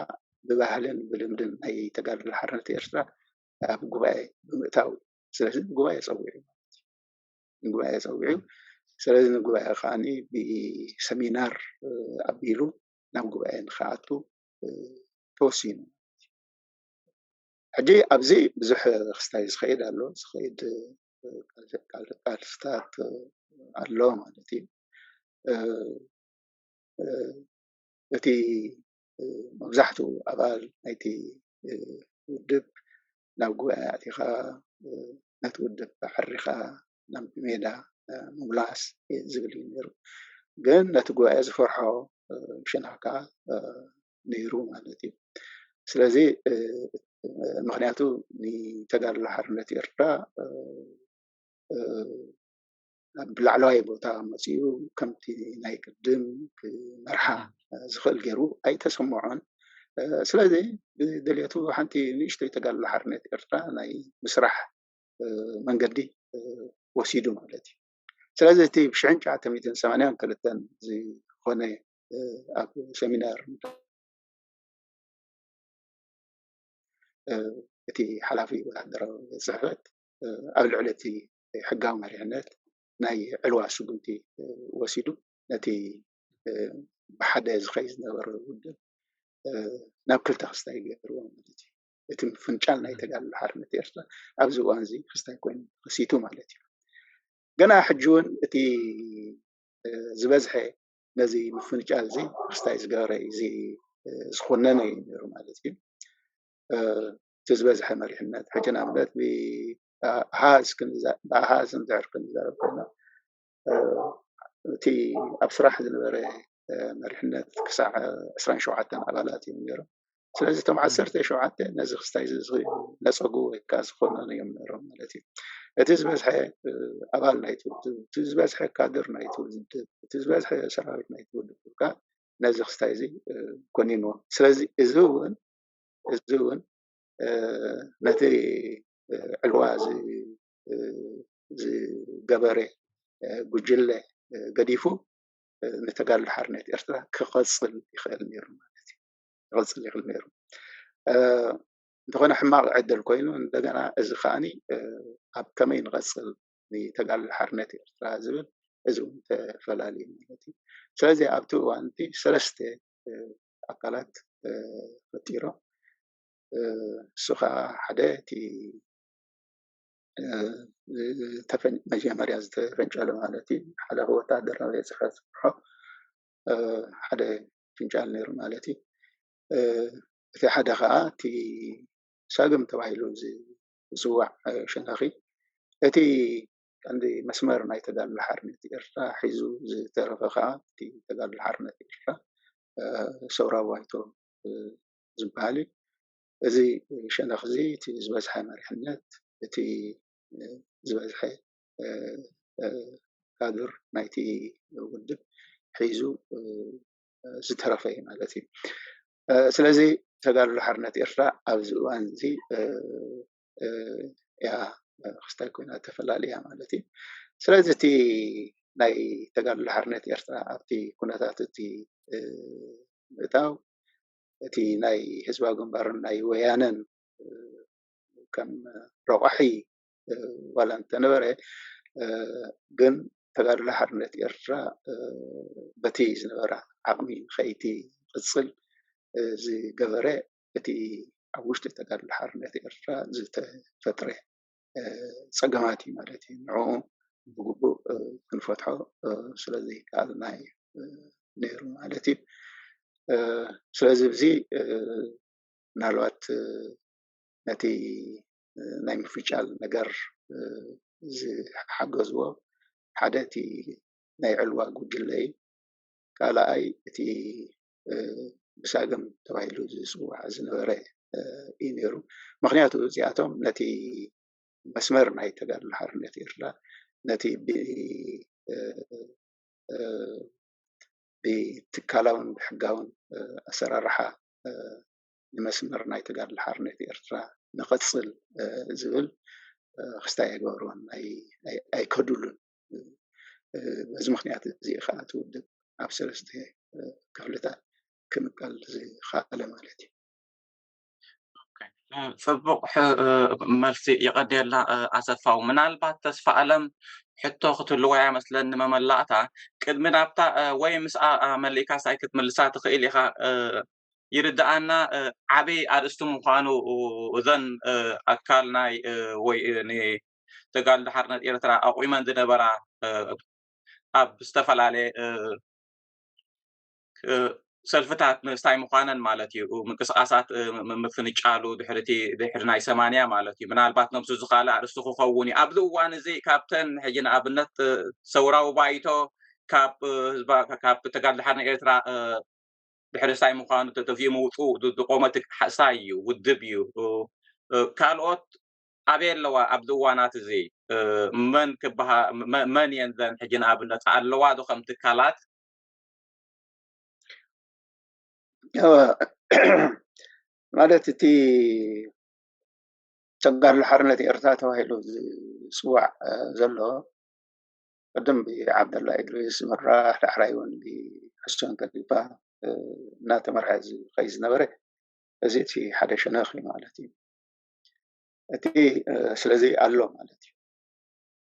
ብባህልን ብልምድን ናይ ተጋድሎ ሓርነት ኤርትራ ኣብ ጉባኤ ብምእታው እዩ። ስለዚ ንጉባኤ ፀዊዑ ማለት እዩ። ንጉባኤ ፀዊዑ። ስለዚ ንጉባኤ ከዓ ብሰሚናር ኣቢሉ ናብ ጉባኤ ንክኣቱ ተወሲኑ። ሕጂ ኣብዚ ብዙሕ ክስታይ ዝኸይድ ኣሎ፣ ዝኸይድ ቃልስታት ኣሎ ማለት እዩ። እቲ መብዛሕትኡ ኣባል ናይቲ ውድብ ናብ ጉባኤ ኣቲኻ ነቲ ውድብ ኣዕሪኻ ናብ ሜዳ ምምላስ ዝብል እዩ ነይሩ። ግን ነቲ ጉባኤ ዝፈርሖ ብሸነኻ ከዓ ነይሩ ማለት እዩ። ስለዚ ምክንያቱ ንተጋድሎ ሓርነት ኤርትራ ኣብ ላዕለዋይ ቦታ መፂኡ ከምቲ ናይ ቅድም ክመርሓ ዝኽእል ገይሩ ኣይተሰምዖን። ስለዚ ብድልየቱ ሓንቲ ንእሽተይ ተጋድሎ ሓርነት ኤርትራ ናይ ምስራሕ መንገዲ ወሲዱ ማለት እዩ። ስለዚ እቲ ብሽሕን ትሽዓተ ሚእትን ሰማንያን ክልተን ዝኾነ ኣብ ሰሚናር እቲ ሓላፊ ወታደራዊ ጽሕፈት ኣብ ልዕሊ እቲ ሕጋዊ መሪሕነት ናይ ዕልዋ ስጉምቲ ወሲዱ ነቲ ብሓደ ዝኸይ ዝነበረ ውድብ ናብ ክልተ ክስታይ ገይርዎ ማለት እዩ። እቲ ምፍንጫል ናይ ተጋድሎ ሓርነት ኤርትራ ኣብዚ እዋን እዚ ክስታይ ኮይኑ ተኸሲቱ ማለት እዩ። ገና ሕጂ እውን እቲ ዝበዝሐ ነዚ ምፍንጫል እዚ ክስታይ ዝገበረ እዩ፣ እዚ ዝኾነነ እዩ ነይሩ ማለት እዩ። እቲ ዝበዝሐ መሪሕነት ሕጂ ንኣብነት ብኣሃዝ ክንዛ- ብኣሃዝ እንድሕር ክንዛረብ ኮይና እቲ ኣብ ስራሕ ዝነበረ መሪሕነት ክሳዕ ዕስራን ሸውዓተን ኣባላት እዮም ነይሮም። ስለዚ እቶም ዓሰርተ ሸውዓተ ነዚ ክስታይ ዝነፀጉ ወይ ከዓ ዝኾነኑ እዮም ነይሮም ማለት እዩ። እቲ ዝበዝሐ ኣባል ናይቲ ውድብ፣ እቲ ዝበዝሐ ካድር ናይቲ ውድብ፣ እቲ ዝበዝሐ ሰራዊት ናይቲ ውድብ ከዓ ነዚ ክስታይ እዚ ኮኒንዎ። ስለዚ እዚ እውን እዚ እውን ነቲ ዕልዋ ዝገበረ ጉጅለ ገዲፉ ንተጋድሎ ሓርነት ኤርትራ ክቐፅል ይኽእል ነይሩ ማለት እዩ። ክቐፅል ይኽእል ነይሩ። እንተኾነ ሕማቕ ዕድል ኮይኑ እንደገና እዚ ከዓኒ ኣብ ከመይ ንቐፅል ንተጋድሎ ሓርነት ኤርትራ ዝብል እዚ እውን ተፈላልዩ ማለት እዩ። ስለዚ ኣብቲ እዋን እቲ ሰለስተ ኣካላት ፈጢሮም። እሱ ከዓ ሓደ እቲ መጀመርያ ዝተፈንጨለ ማለት እዩ፣ ሓላፊ ወታደራዊ ጽሕፈት ጽፍሖ ሓደ ፍንጫል ነይሩ ማለት እዩ። እቲ ሓደ ከዓ እቲ ሳግም ተባሂሉ ዝፅዋዕ ሸነኺ እቲ ቀንዲ መስመር ናይ ተጋድሎ ሓርነት ኤርትራ ሒዙ ዝተረፈ ከዓ እቲ ተጋድሎ ሓርነት ኤርትራ ሰውራዊ ባይቶ ዝበሃል እዩ። እዚ ሸነኽ እዚ እቲ ዝበዝሐ መሪሕነት፣ እቲ ዝበዝሐ ካድር ናይቲ ውድብ ሒዙ ዝተረፈ እዩ ማለት እዩ። ስለዚ ተጋድሎ ሓርነት ኤርትራ ኣብዚ እዋን እዚ ያ ክስታይ ኮይና ተፈላልያ ማለት እዩ። ስለዚ እቲ ናይ ተጋድሎ ሓርነት ኤርትራ ኣብቲ ኩነታት እቲ ምእታው እቲ ናይ ህዝባዊ ግንባርን ናይ ወያነን ከም ረቋሒ ዋላ እንተነበረ ግን ተጋድሎ ሓርነት ኤርትራ በቲ ዝነበራ ዓቕሚ ንኸይቲ ቅፅል ዝገበረ እቲ ኣብ ውሽጢ ተጋድሎ ሓርነት ኤርትራ ዝተፈጥረ ፀገማት እዩ ማለት እዩ። ንዕኡ ብግቡእ ክንፈትሖ ስለዘይከኣልና እዩ ነይሩ ማለት እዩ። ስለዚ እዚ ምናልባት ነቲ ናይ ምፍንጫል ነገር ዝሓገዝዎ ሓደ እቲ ናይ ዕልዋ ጉጅለ እዩ። ካልኣይ እቲ ብሳግም ተባሂሉ ዝፅዋዕ ዝነበረ እዩ ነይሩ። ምክንያቱ እዚኣቶም ነቲ መስመር ናይ ተጋድሎ ሓርነት ኤርትራ ነቲ ብትካላውን ብሕጋውን ኣሰራርሓ ንመስመር ናይ ተጋድሎ ሓርነት ኤርትራ ንቐፅል ዝብል ክስታይ ኣይገበርዎን፣ ኣይከዱሉን። በዚ ምክንያት እዚ ከዓ እቲ ውድብ ኣብ ሰለስተ ክፍልታት ክምቀል ዝኸኣለ ማለት እዩ። ጽቡቕ መልሲ፣ የቐንየልና ኣሰፋው። ምናልባት ተስፋ ኣለም ሕቶ ክትህልዋ እያ መስለኒ መመላእታ። ቅድሚ ናብታ ወይ ምስኣ መሊእካስ ኣይክትምልሳ ትኽእል ኢኻ። ይርድኣና ዓብይ ኣርእስቲ ምዃኑ እዘን ኣካል ናይ ወይ ንተጋድሎ ሓርነት ኤርትራ ኣቑመን ዝነበራ ኣብ ዝተፈላለየ ሰልፍታት ምስታይ ምዃነን ማለት እዩ። ምንቅስቃሳት ምፍንጫሉ ድሕርቲ ድሕሪ ናይ ሰማንያ ማለት እዩ። ምናልባት ነብሱ ዝካለ ኣርእስቲ ክኸውን እዩ። ኣብዚ እዋን እዚ ካብተን ሕጂ ንኣብነት ሰውራዊ ባይቶ ካብ ህዝባ ካብ ተጋድሎ ሓርነት ኤርትራ ድሕሪ ሳይ ምዃኑ ተጠፊኡ ምውፅኡ ዝቆመ ሓሳይ እዩ፣ ውድብ እዩ። ካልኦት ኣበይ ኣለዋ ኣብዚ እዋናት እዚ? መን ክበሃ መን እየን ዘን ሕጂ ንኣብነት ኣለዋ ዶ ከም ትካላት? ማለት እቲ ተጋድሎ ሓርነት ኤርትራ ተባሂሉ ዝፅዋዕ ዘሎ ቅድም ብዓብደላ ኢድሪስ ዝምራሕ ዳሕራይ እውን ብሕሶን ከሊፋ እናተመርሐ ዝኸይ ዝነበረ እዚ እቲ ሓደ ሸነኽ እዩ ማለት እዩ። እቲ ስለዚ ኣሎ ማለት እዩ።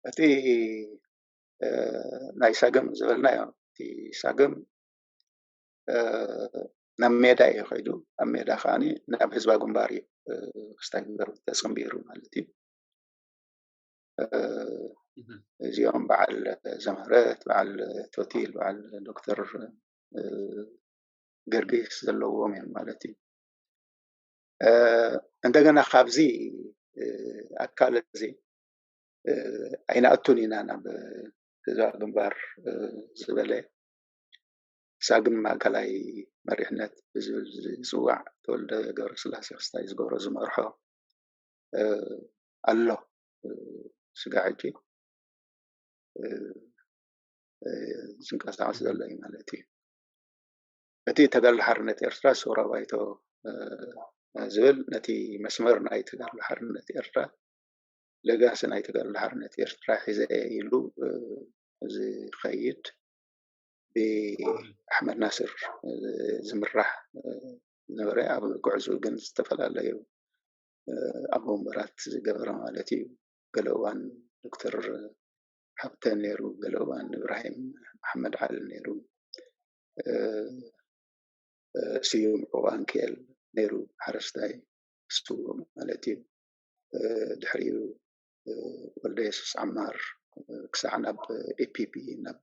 እቲ ናይ ሳግም ዝበልናዮ፣ እቲ ሳግም ናብ ሜዳ እዩ ከይዱ። ኣብ ሜዳ ከዓኒ ናብ ህዝባዊ ግንባር እዩ ክስታይ ገሩ ተጸንቢሩ ማለት እዩ። እዚኦም በዓል ዘምህረት፣ በዓል ቶቲል፣ በዓል ዶክተር ገርጊስ ዘለዎም እዮም ማለት እዩ። እንደገና ካብዚ ኣካል እዚ ኣይንኣቱን ኢና ናብ ህዝባዊ ግንባር ዝበለ ሳግም ማእከላይ መሪሕነት ብዝብል ዝፅዋዕ ተወልደ ገብረስላሴ ክስታይ ዝገብሮ ዝመርሖ ኣሎ። ስጋ ሕጂ ዝንቀሳቐስ ዘሎ እዩ ማለት እዩ። እቲ ተጋድሎ ሓርነት ኤርትራ ሰውራ ባይቶ ዝብል ነቲ መስመር ናይ ተጋድሎ ሓርነት ኤርትራ፣ ለጋሲ ናይ ተጋድሎ ሓርነት ኤርትራ ሒዘ ኢሉ ዝኸይድ ብኣሕመድ ናስር ዝምራሕ ዝነበረ፣ ኣብ ጉዕዞ ግን ዝተፈላለዩ ኣቦ ወንበራት ዝገበረ ማለት እዩ። ገለ እዋን ዶክተር ሓብተ ነይሩ፣ ገለ እዋን እብራሂም መሓመድ ዓሊ ነይሩ፣ ስዩም ዑቃንኬል ነይሩ፣ ሓረስታይ ስውእ ማለት እዩ። ድሕሪኡ ወልደ የሱስ ዓማር ክሳዕ ናብ ኢፒፒ፣ ናብ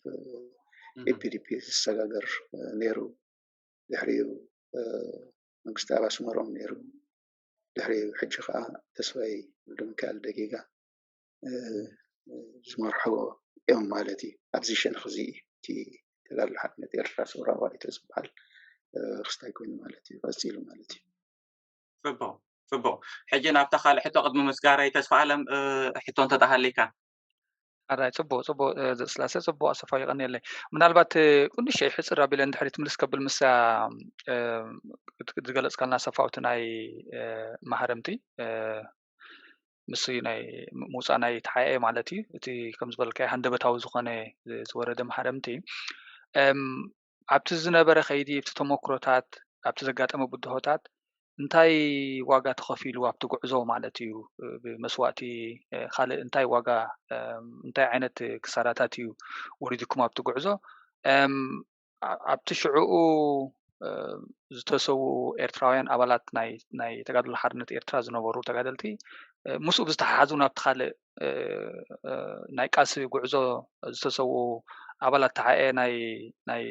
ኢፒዲፒ ዝሰጋገር ነይሩ። ድሕሪኡ መንግስቲ ኣብ ኣስመሮም ነይሩ። ድሕሪኡ ሕጂ ከዓ ተስፋይ ወልደሚካኤል ደጊጋ ዝመርሕዎ እዮም ማለት እዩ። ኣብዚ ሸነኽ እዚ እዩ እቲ ተጋድሎ ሓርነት ኤርትራ ሰውራ ባይቶ ዝበሃል ክስታይ ኮይኑ ማለት እዩ፣ ቀፂሉ ማለት እዩ። ፅቡቕ፣ ፅቡቕ። ሕጂ ናብታ ካልእ ሕቶ ቅድሚ ምስጋረይ፣ ተስፋ ኣለም፣ ሕቶ እንተተሃሊካ። ኣራይ፣ ፅቡቕ፣ ፅቡቕ። ስላሴ፣ ፅቡቕ ኣሰፋው፣ ይቐንየለይ። ምናልባት ቁንሸይ ሕፅር ኣቢለ እንድሕሪ ትምልስ ከብል፣ ምሳ ዝገለፅካልና ኣሰፋው፣ እቲ ናይ ማህረምቲ ምስ ናይ ምውፃእ ናይ ተሓኤ ማለት እዩ። እቲ ከም ዝበልካዮ ሃንደበታዊ ዝኾነ ዝወረደ ማህረምቲ ኣብቲ ዝነበረ ከይዲ፣ ኣብቲ ተመክሮታት፣ ኣብቲ ዘጋጠመ ብድሆታት እንታይ ዋጋ ተኸፊሉ ኣብቲ ጉዕዞ ማለት እዩ? ብመስዋእቲ ካልእ እንታይ ዋጋ፣ እንታይ ዓይነት ክሳራታት እዩ ወሪድኩም ኣብቲ ጉዕዞ? ኣብቲ ሽዕኡ ዝተሰውኡ ኤርትራውያን ኣባላት ናይ ናይ ተጋድሎ ሓርነት ኤርትራ ዝነበሩ ተጋደልቲ ምስኡ ብዝተሓሓዙ ናብቲ ካልእ ናይ ቃልሲ ጉዕዞ ዝተሰውኡ ኣባላት ተሓኤ ናይ ናይ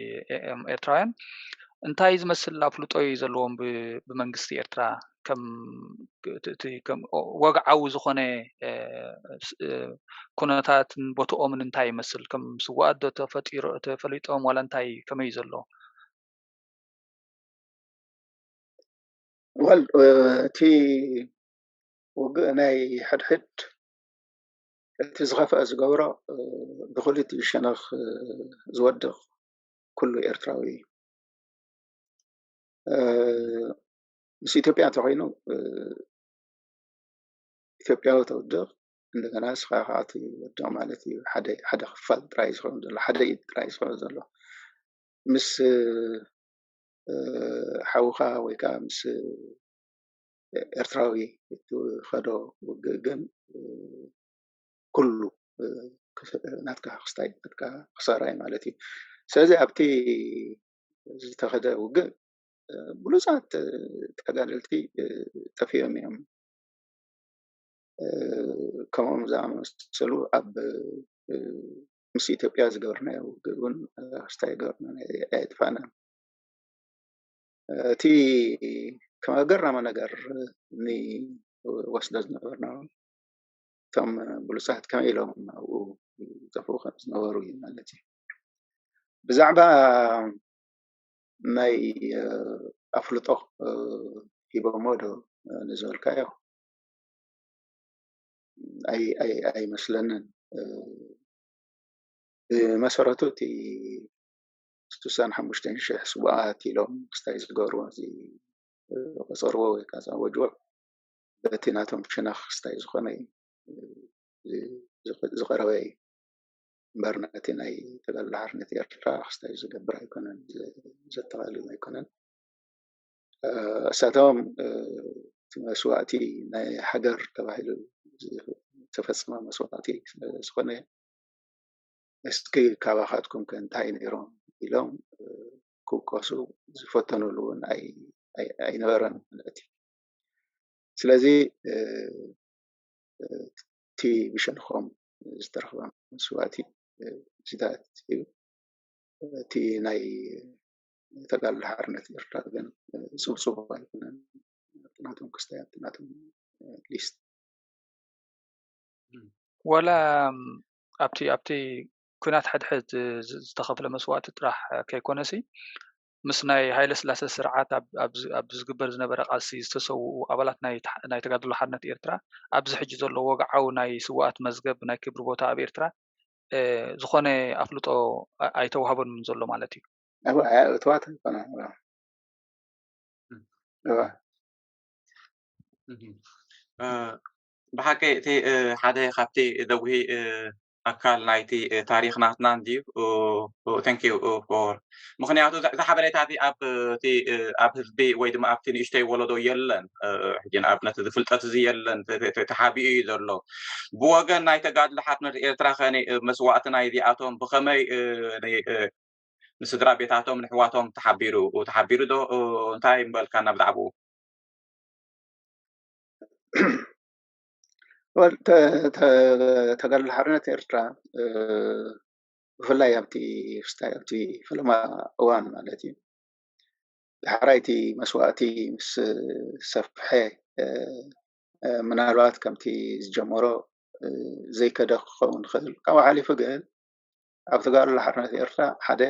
ኤርትራውያን እንታይ ዝመስል ኣፍልጦ እዩ ዘለዎም ብመንግስቲ ኤርትራ? ከም እቲ ከም ወግዓዊ ዝኾነ ኩነታትን ቦትኦምን እንታይ ይመስል? ከም ስውኣት ዶ ተፈጢሮ ተፈሊጦም ዋላ እንታይ ከመይ እዩ ዘሎ? ወል እቲ ውግእ ናይ ሕድሕድ እቲ ዝኸፍአ ዝገብሮ ብክልቲኡ ሸነኽ ዝወድቕ ኩሉ ኤርትራዊ እዩ። ምስ ኢትዮጵያ እንተኮይኑ ኢትዮጵያዊ ተውድቕ፣ እንደገና ንስኻ ከዓ ትወድቕ ማለት እዩ። ሓደ ሓደ ክፋል ጥራይ ዝኸውን ዘሎ፣ ሓደ ኢድ ጥራይ ዝኸውን ዘሎ። ምስ ሓውኻ ወይ ከዓ ምስ ኤርትራዊ እትኸዶ ውግእ ግን ኩሉ ናትካ ክስታይ፣ ናትካ ክሳራ እዩ ማለት እዩ። ስለዚ ኣብቲ ዝተኸደ ውግእ ብሉፃት ተጋደልቲ ጠፊኦም እዮም። ከምኦም ዝኣመሰሉ ኣብ ምስ ኢትዮጵያ ዝገበርናዮ ውግእ እውን ክስታይ ገበርና ኣየጥፋእናን። እቲ ከም ኣገራሚ ነገር ንወስዶ ዝነበርና እቶም ብሉፃት ከመይ ኢሎም ኣብኡ ዝጠፍኡ ከም ዝነበሩ እዩ ማለት እዩ። ብዛዕባ ናይ ኣፍልጦ ሂቦሞ ዶ ንዝበልካዮ ኣይመስለንን። ብመሰረቱ እቲ ስሳን ሓሙሽተን ሽሕ ስውኣት ኢሎም ክስታይ ዝገብርዎ ዝቆፀርዎ ወይ ከዓ ዝኣወጅዎ በቲ ናቶም ሸነኽ ክስታይ ዝኾነ ዝቐረበ እዩ እምበር ነቲ ናይ ተጋድሎ ሓርነት ኤርትራ ክስታይ ዝገብር ኣይኮነን፣ ዘጠቓልል ኣይኮነን። እሳቶም እቲ መስዋእቲ ናይ ሃገር ተባሂሉ ዝተፈፀመ መስዋእቲ ስለዝኾነ እስኪ ካባኻትኩም ከ እንታይ ነይሮም ኢሎም ክውቀሱ ዝፈተኑሉ እውን ኣይነበረን ማለት እዩ። ስለዚ እቲ ብሸነኾም ዝተረኽበ መስዋእቲ እዚታት እዩ። እቲ ናይ ተጋድሎ ሓርነት ኤርትራ ግን ጽብጽቡ ኣይኮነን። ኣብቲ ናቶም ክስታይ ኣብቲ ናቶም ሊስት ወላ ኣብቲ ኣብቲ ኩናት ሕድሕድ ዝተኸፍለ መስዋእቲ ጥራሕ ከይኮነሲ ምስ ናይ ሃይለ ስላሴ ስርዓት ኣብ ዝግበር ዝነበረ ቃልሲ ዝተሰውኡ ኣባላት ናይ ተጋድሎ ሓርነት ኤርትራ ኣብዚ ሕጂ ዘሎ ወግዓዊ ናይ ስውኣት መዝገብ ናይ ክብሪ ቦታ ኣብ ኤርትራ ዝኾነ ኣፍልጦ ኣይተዋህበን ዘሎ ማለት እዩ። እትዋት ይኮነ ብሓቂ እቲ ሓደ ካብቲ ደጉሂ ኣካል ናይቲ ታሪኽ ናትና እንድዩ። Thank you for ምክንያቱ እዛ ሓበሬታ እዚ ኣብ እቲ ኣብ ህዝቢ ወይ ድማ ኣብቲ ንእሽተይ ወለዶ የለን። ሕጂ ንኣብነት እዚ ፍልጠት እዚ የለን፣ ተሓቢኡ እዩ ዘሎ። ብወገን ናይ ተጋድሎ ሓርነት ኤርትራ ከ መስዋእቲ ናይዚኣቶም ብኸመይ ንስድራ ቤታቶም ንሕዋቶም ተሓቢሩ ተሓቢሩ ዶ እንታይ ምበልካና ብዛዕባኡ? ተጋድሎ ሓርነት ኤርትራ ብፍላይ ኣብቲ ክስታይ ኣብቲ ፈለማ እዋን ማለት እዩ። ዳሕራይ እቲ መስዋእቲ ምስ ሰፍሐ ምናልባት ከምቲ ዝጀመሮ ዘይከደ ክኸውን ይኽእል። ካብኡ ሓሊፉ ግን ኣብ ተጋድሎ ሓርነት ኤርትራ ሓደ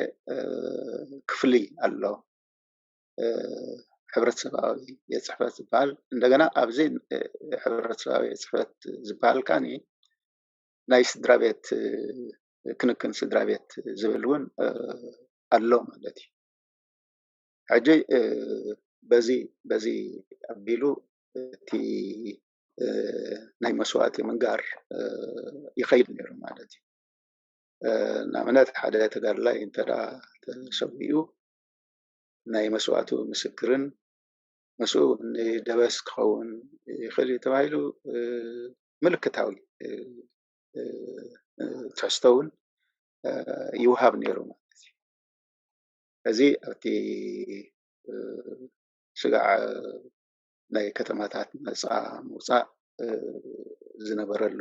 ክፍሊ ኣሎ፣ ሕብረተሰባዊ ቤት ጽሕፈት ዝበሃል። እንደገና ኣብዚ ሕብረተሰባዊ ቤት ጽሕፈት ዝበሃል ከኣ ናይ ስድራ ቤት ክንክን ስድራ ቤት ዝብል እውን ኣሎ ማለት እዩ። ሕጂ በዚ በዚ ኣቢሉ እቲ ናይ መስዋእቲ ምንጋር ይኸይድ ነይሩ ማለት እዩ። ንኣብነት ሓደ ተጋድላይ እንተ ተሰዊኡ ናይ መስዋእቱ ምስክርን ምስኡ ንደበስ ክኸውን ይኽእል እዩ ተባሂሉ ምልክታዊ ትሕዝቶ እውን ይውሃብ ነይሩ ማለት እዩ። እዚ ኣብቲ ስጋዕ ናይ ከተማታት መፃ ምውፃእ ዝነበረሉ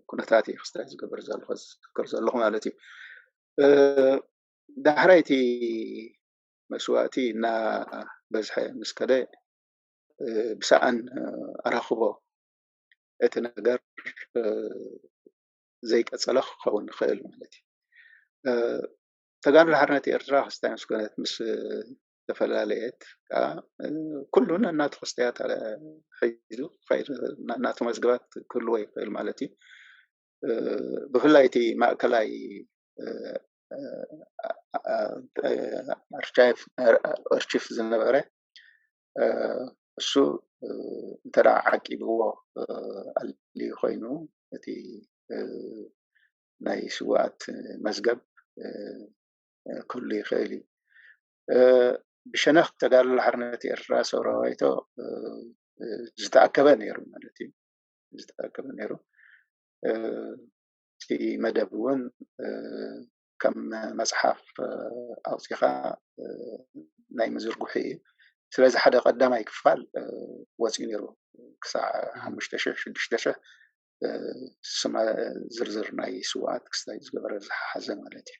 ኩነታት እዩ ክስታይ ዝገበር ዘለኹ ዝዝክር ዘለኹ ማለት እዩ። ዳሕራይ እቲ መስዋእቲ እናበዝሐ ምስ ከደ ብሰኣን ኣራኽቦ እቲ ነገር ዘይቀፀለ ክኸውን ይኽእል ማለት እዩ። ተጋድሎ ሓርነት ኤርትራ ክስታይ ምስ ኮነት ምስ ዝተፈላለየት ከዓ ኩሉ ነናቱ ክስታያት ሒዙ ነናቱ መዝገባት ክህልዎ ይኽእል ማለት እዩ። ብፍላይ እቲ ማእከላይ ኣርቺፍ ዝነበረ እሱ እንተ ዓቂብዎ ኣልዩ ኮይኑ እቲ ናይ ስውኣት መዝገብ ክህሉ ይኽእል እዩ። ብሸነኽ ተጋድሎ ሓርነት ኤርትራ ሰውራዊቶ ዝተኣከበ ነይሩ ማለት እዩ። ዝተኣከበ ነይሩ። እቲ መደብ እውን ከም መፅሓፍ ኣውፂኻ ናይ ምዝርጉሑ እዩ። ስለዚ ሓደ ቀዳማይ ክፋል ወፂኡ ነይሩ ክሳዕ ሓሙሽተ ሽሕ ሽዱሽተ ሽሕ ስማ ዝርዝር ናይ ስውኣት ክስታይ ዝገበረ ዝሓዘ ማለት እዩ።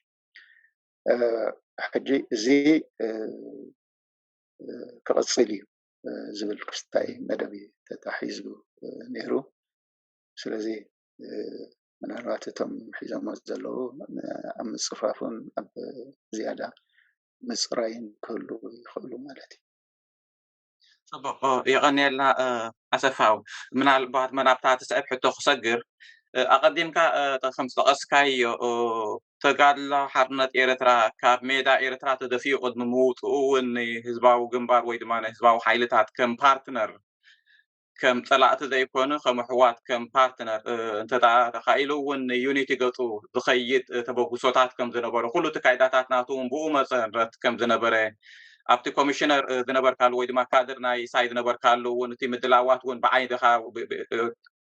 ሕጂ እዚ ክቕፅል እዩ ዝብል ክስታይ መደብ እዩ ተታሒዙ ነይሩ። ስለዚ ምናልባት እቶም ሒዞሞ ዘለዉ ኣብ ምፅፋፉን ኣብ ዝያዳ ምፅራይን ክህሉ ይኽእሉ ማለት እዩ። ፅቡቕ፣ የቐንየልና ኣሰፋው። ምናልባት መናብታ ትስዕብ ሕቶ ክሰግር ኣቐዲምካ ከም ዝጠቐስካዮ ተጋድሎ ሓርነት ኤርትራ ካብ ሜዳ ኤርትራ ተደፊኡ ቅድሚ ምውፅኡ እውን ንህዝባዊ ግንባር ወይ ድማ ንህዝባዊ ሓይልታት ከም ፓርትነር ከም ፀላእቲ ዘይኮኑ ከም ኣሕዋት ከም ፓርትነር እንተ ተኻኢሉ እውን ንዩኒቲ ገፁ ዝኸይድ ተበግሶታት ከም ዝነበሩ ኩሉ እቲ ካይዳታት ናቱ እውን ብኡ መሰረት ከም ዝነበረ ኣብቲ ኮሚሽነር ዝነበርካሉ ወይ ድማ ካድር ናይ ሳይ ዝነበርካሉ እውን እቲ ምድላዋት እውን ብዓይንኻ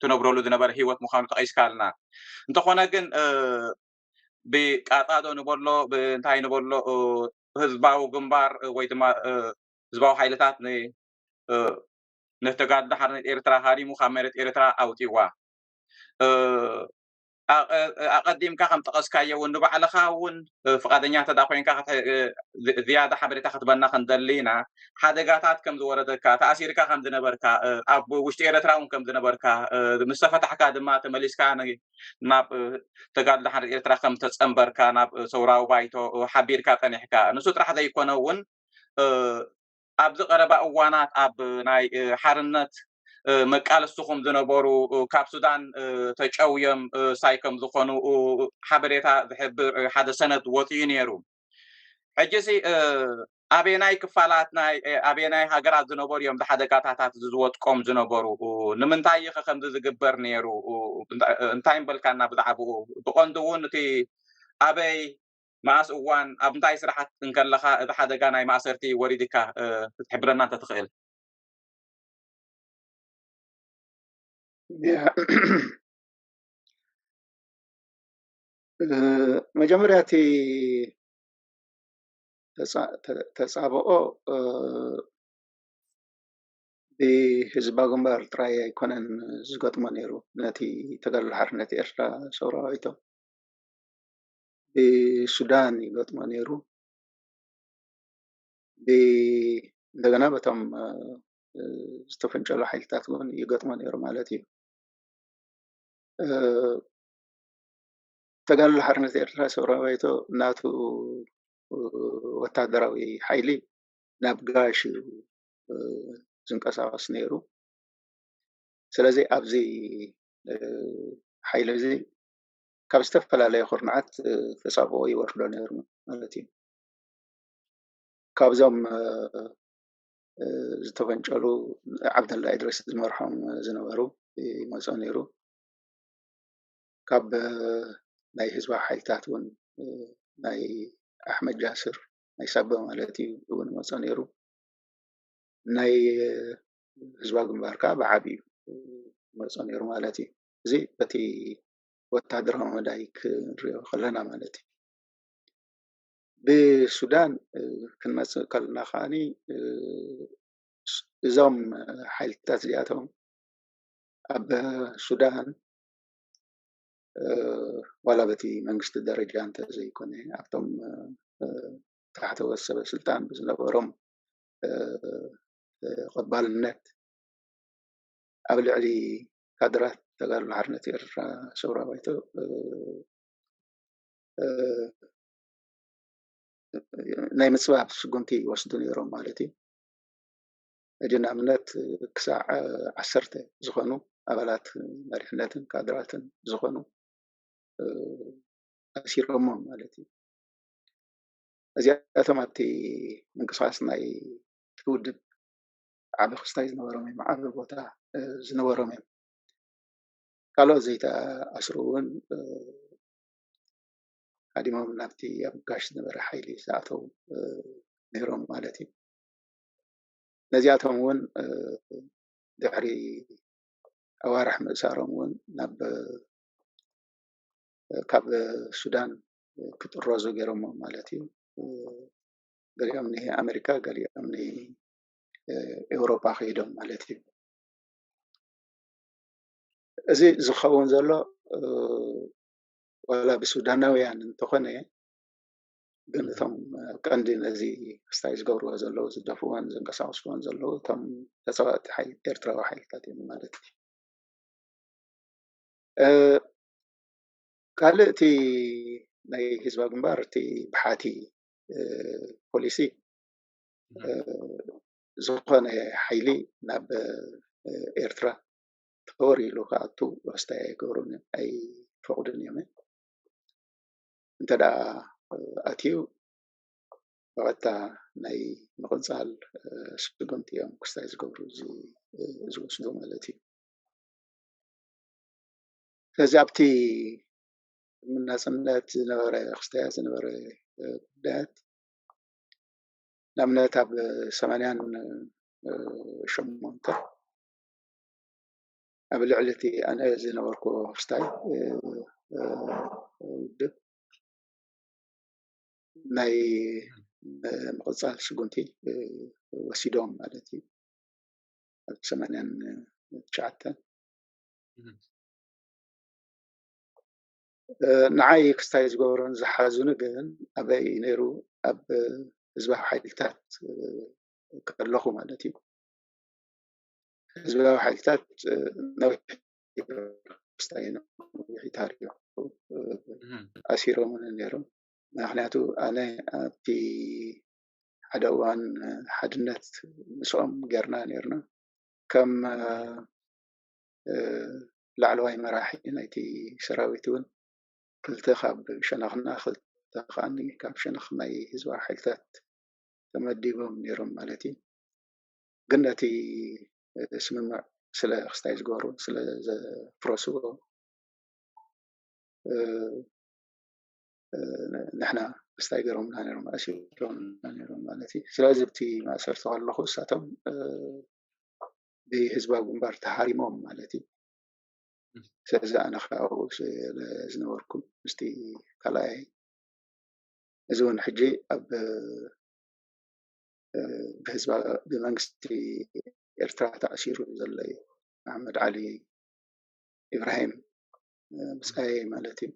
ትነብረሉ ዝነበረ ህይወት ምዃኑ ጠቒስካልና። እንተኾነ ግን ብቃጣዶ ንበሎ፣ ብእንታይ ንበሎ፣ ህዝባዊ ግንባር ወይ ድማ ህዝባዊ ሓይልታት ነተጋድሎ ሓርነት ኤርትራ ሃሪሙ ካብ መሬት ኤርትራ ኣውፅዋ። ኣቐዲምካ ከም ጠቐስካዮ እውን ንባዕልኻ እውን ፍቓደኛ እንተ ኮይንካ ዝያዳ ሓበሬታ ክትበና ክንደሊ ኢና። ሓደጋታት ከም ዝወረደካ፣ ተኣሲርካ ከም ዝነበርካ፣ ኣብ ውሽጢ ኤርትራ እውን ከም ዝነበርካ፣ ምስ ተፈታሕካ ድማ ተመሊስካ ናብ ተጋድሎ ሓርነት ኤርትራ ከም ተጸንበርካ፣ ናብ ሰውራዊ ባይቶ ሓቢርካ ጸኒሕካ፣ ንሱ ጥራሕ ዘይኮነ እውን ኣብዚ ቀረባ እዋናት ኣብ ናይ ሓርነት መቃለስትኹም ዝነበሩ ካብ ሱዳን ተጨውዮም ሳይ ከም ዝኾኑ ሓበሬታ ዝሕብር ሓደ ሰነድ ወፂኡ ነይሩ። ሕጂ ሲ ኣበየናይ ክፋላት ናይ ኣበየናይ ሃገራት ዝነበሩ እዮም ሓደጋታት ዝወጥቆም ዝነበሩ? ንምንታይ ይኸ ከምዚ ዝግበር ነይሩ? እንታይ ምበልካና ብዛዕባኡ? ብቐንዱ እውን እቲ ኣበይ፣ መኣስ እዋን፣ ኣብ እንታይ ስራሓት እንከለኻ እቲ ሓደጋ ናይ ማእሰርቲ ወሪድካ ክትሕብረና እንተትኽእል? መጀመርያ እቲ ተፃብኦ ብህዝባዊ ግንባር ጥራይ ኣይኮነን ዝገጥሞ ነይሩ። ነቲ ተጋድሎ ሓርነት ኤርትራ ሰውራዊ ባይቶ ብሱዳን ይገጥሞ ነይሩ። እንደገና በቶም ዝተፈንጨሉ ሓይልታት እውን ይገጥሞ ነይሩ ማለት እዩ። ተጋድሎ ሓርነት ኤርትራ ሰውራዊ ባይቶ ናቱ ወታደራዊ ሓይሊ ናብ ጋሽ እዩ ዝንቀሳቐስ ነይሩ። ስለዚ ኣብዚ ሓይሊ እዚ ካብ ዝተፈላለየ ኩርናዓት ተጻብኦ ይወርዶ ነይሩ ማለት እዩ። ካብዞም ዝተፈንጨሉ ዓብደላ ኢድሪስ ዝመርሖም ዝነበሩ ይመጾ ነይሩ። ካብ ናይ ህዝባዊ ሓይልታት እውን ናይ ኣሕመድ ጃስር ናይ ሳበ ማለት እዩ እውን መጾ ነይሩ። ናይ ህዝባዊ ግንባር ከዓ ብዓብዩ መጾ ነይሩ ማለት እዩ። እዚ በቲ ወታደራዊ መዳይ ክንሪኦ ከለና ማለት እዩ። ብሱዳን ክንመጽእ ከለና ከዓኒ እዞም ሓይልታት እዚኣቶም ኣብ ሱዳን ዋላ በቲ መንግስቲ ደረጃ እንተዘይኮነ ኣብቶም ታሕተዎት ሰበ ስልጣን ብዝነበሮም ተቐባልነት ኣብ ልዕሊ ካድራት ተጋድሎ ሓርነት ኤርትራ ሰውራ ባይቶ ናይ ምጽባብ ስጉምቲ ይወስዱ ነይሮም ማለት እዩ። ሕጂ ንኣብነት ክሳዕ ዓሰርተ ዝኾኑ ኣባላት መሪሕነትን ካድራትን ዝኾኑ ኣሲሮሞም ማለት እዩ። እዚኣቶም ኣብቲ ምንቅስቃስ ናይ ውድብ ዓቢ ክስታይ ዝነበሮም እዮም፣ ዓቢ ቦታ ዝነበሮም እዮም። ካልኦት ዘይተኣስሩ እውን ሃዲሞም ናብቲ ኣብ ጋሽ ዝነበረ ሓይሊ ዝኣተው ነይሮም ማለት እዩ። ነዚኣቶም እውን ድሕሪ ኣዋርሕ ምእሳሮም እውን ናብ ካብ ሱዳን ክጥረዙ ገይሮሞ ማለት እዩ። ገሊኦም ንኣሜሪካ፣ ገሊኦም ንኤውሮጳ ከይዶም ማለት እዩ። እዚ ዝኸውን ዘሎ ዋላ ብሱዳናውያን እንተኾነ ግን እቶም ቀንዲ ነዚ ክስታይ ዝገብርዎ ዘለዉ ዝደፍእዎን ዘንቀሳቕስዎን ዘለዉ እቶም ተፃባእቲ ሓይሊ ኤርትራዊ ሓይልታት እዮም ማለት እዩ። ካልእ እቲ ናይ ህዝባዊ ግንባር እቲ ብሓቲ ፖሊሲ ዝኾነ ሓይሊ ናብ ኤርትራ ተወር ኢሉ ክኣቱ ወስታይ ኣይገብሩን እዮም፣ ኣይፈቕዱን እዮም። እንተ ደኣ ኣትዩ ብቐጥታ ናይ ምቕንጻል ስጉምቲ እዮም ክስታይ ዝገብሩ ዝወስዱ ማለት እዩ። ስለዚ ኣብቲ ናጽነት ዝነበረ ክስታያት ዝነበረ ጉዳያት ንኣብነት ኣብ ሰማንያን ሸሞንተ ኣብ ልዕሊ እቲ ኣነ ዝነበርኩ ክስታይ ውድብ ናይ ምቕፃል ስጉምቲ ወሲዶም ማለት እዩ። ኣብ ሰማንያን ትሽዓተን ንዓይ ክስታይ ዝገበሮን ዝሓዙኒ ግን ኣበይ ነይሩ? ኣብ ህዝባዊ ሓይልታት ከለኹ ማለት እዩ። ህዝባዊ ሓይልታት ነዊሕ ክስታይ ነዊሕ ታሪኹ ኣሲሮምኒ ነይሮም። ምክንያቱ ኣነ ኣብቲ ሓደ እዋን ሓድነት ምስኦም ጌርና ነይርና። ከም ላዕለዋይ መራሒ ናይቲ ሰራዊት እውን ክልተ ካብ ሸነኽና ክልተ ከዓኒ ካብ ሸነኽ ናይ ህዝባዊ ሓይልታት ተመዲቦም ነይሮም ማለት እዩ። ግን ነቲ ስምምዕ ስለ ክስታይ ዝገበሩ ስለ ዘፍረስዎ ንሕና ክስታይ ገይሮምና ነይሮም ኣሲሮምና ነይሮም ማለት እዩ። ስለዚ ኣብቲ ማእሰርቲ ከለኹ እሳቶም ብህዝባዊ ግንባር ተሃሪሞም ማለት እዩ። ስለዚ ኣነ ካብኡ ስለ ዝነበርኩ ምስቲ ካልኣይ እዚ እውን ሕጂ ኣብ ብህዝባ ብመንግስቲ ኤርትራ ተኣሲሩ ዘሎ እዩ። መሓመድ ዓሊ ኢብራሂም ምሳይ ማለት እዩ።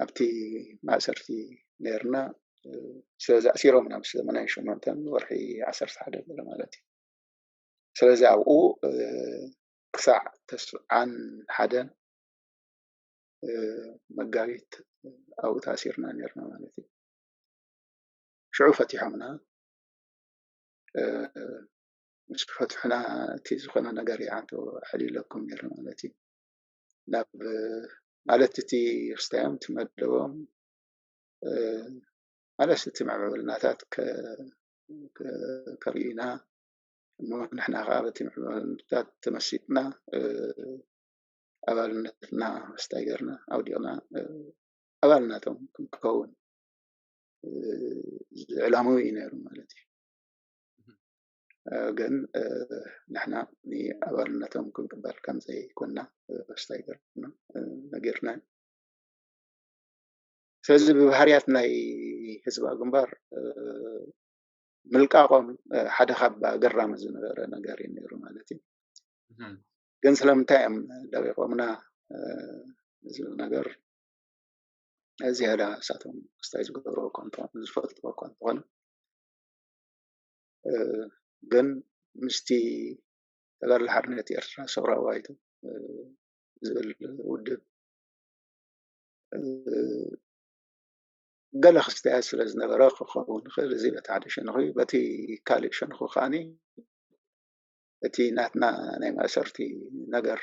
ኣብቲ ማእሰርቲ ነይርና። ስለዚ ኣሲሮምና ምስ ሰማንያን ሸሞንተን ወርሒ ዓሰርተ ሓደ ገለ ማለት እዩ። ስለዚ ኣብኡ ክሳዕ ተስዓን ሓደን መጋቢት ኣብኡ ተኣሲርና ነይርና ማለት እዩ። ሽዑ ፈቲሖምና። ምስ ፈትሑና እቲ ዝኾነ ነገር ይዓንቶ ኣዕሊለኩም ነይሩ ማለት እዩ። ናብ ማለት እቲ ክስታዮም ትመደቦም ማለት እቲ ምዕብልናታት ከርእዩና እሞ ንሕና ከዓ በቲ ምዕብልናታት ተመሲጥና ኣባልነትና ክስታይ ገርና ኣውዲቕና ኣባል ናቶም ክንከውን ዕላምኡ እዩ ነይሩ ማለት እዩ። ግን ንሕና ንኣባልነቶም ክንቅበል ከም ዘይኮንና ክስታይ ገርና ነጊርና። ስለዚ ብባህርያት ናይ ህዝባዊ ግንባር ምልቃቖም ሓደ ካብ ኣገራሚ ዝነበረ ነገር እዩ ነይሩ ማለት እዩ። ግን ስለምንታይ እዮም ለቂቖምና ዝብል ነገር ዝያዳ ንሳቶም ክስታይ ዝገብርዎ እኳ እንተኾነ ዝፈልጥዎ እኳ እንተኾነ ግን ምስቲ ተጋድሎ ሓርነት ኤርትራ ሰውራዊ ባይቶ ዝብል ውድብ ገለ ክስተያት ስለ ዝነበረ ክኸውን ይኽእል። እዚ በቲ ሓደ ሸነኹ እዩ። በቲ ካልእ ሸነኹ ከዓኒ እቲ ናትና ናይ ማእሰርቲ ነገር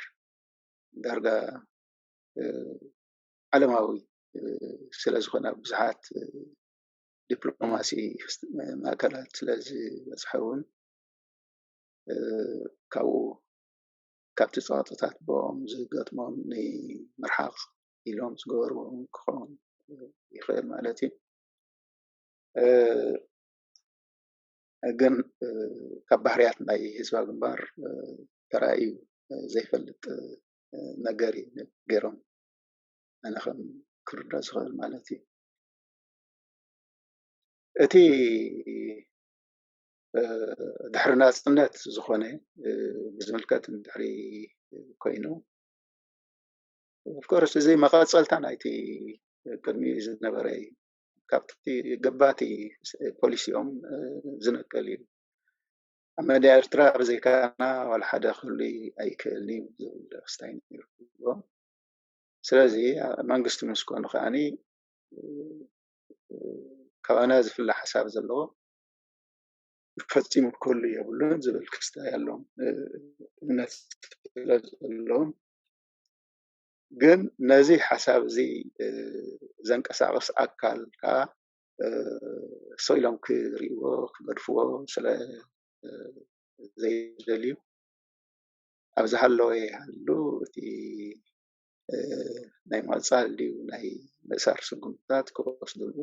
ዳርጋ ዓለማዊ ስለ ዝኾነ ኣብ ብዙሓት ዲፕሎማሲ ማእከላት ስለ ዝበፅሐ እውን ካብኡ ካብቲ ፀቕጥታት ብኦም ዝገጥሞም ንምርሓቕ ኢሎም ዝገበርዎ እውን ክኸውን ይኽእል ማለት እዩ። ግን ካብ ባህርያት ናይ ህዝባዊ ግንባር ተራእዩ ዘይፈልጥ ነገር እዩ ገይሮም ኣነ ከም ክርዳእ ዝኽእል ማለት እዩ። እቲ ድሕሪ ናፅነት ዝኾነ ብዝምልከት እንድሕሪ ኮይኑ ኦፍኮርስ እዚ መቐፀልታ ናይቲ ቅድሚኡ ዝነበረ እዩ። ካብቲ ገባቲ ፖሊሲኦም ዝነቀል እዩ። ኣብ መዳ ኤርትራ ብዘይካና ዋላ ሓደ ክህሉ ኣይክእልን እዩ ዝብል ክስታይ ነይርዎም። ስለዚ መንግስቲ ምስ ኮኑ ከዓኒ ካባና ዝፍለ ሓሳብ ዘለዎ ፈፂሙ ክህሉ የብሉን ዝብል ክስታይ ኣለዎም እምነት ስለ ዘለዎም ግን ነዚ ሓሳብ እዚ ዘንቀሳቕስ ኣካል ከዓ ስቕ ኢሎም ክርእይዎ ክገድፍዎ ስለ ዘይደልዩ ኣብ ዝሃለወ ይሃሉ እቲ ናይ ምቕፃል ድዩ ናይ ምእሳር ስጉምትታት ክወስድሉ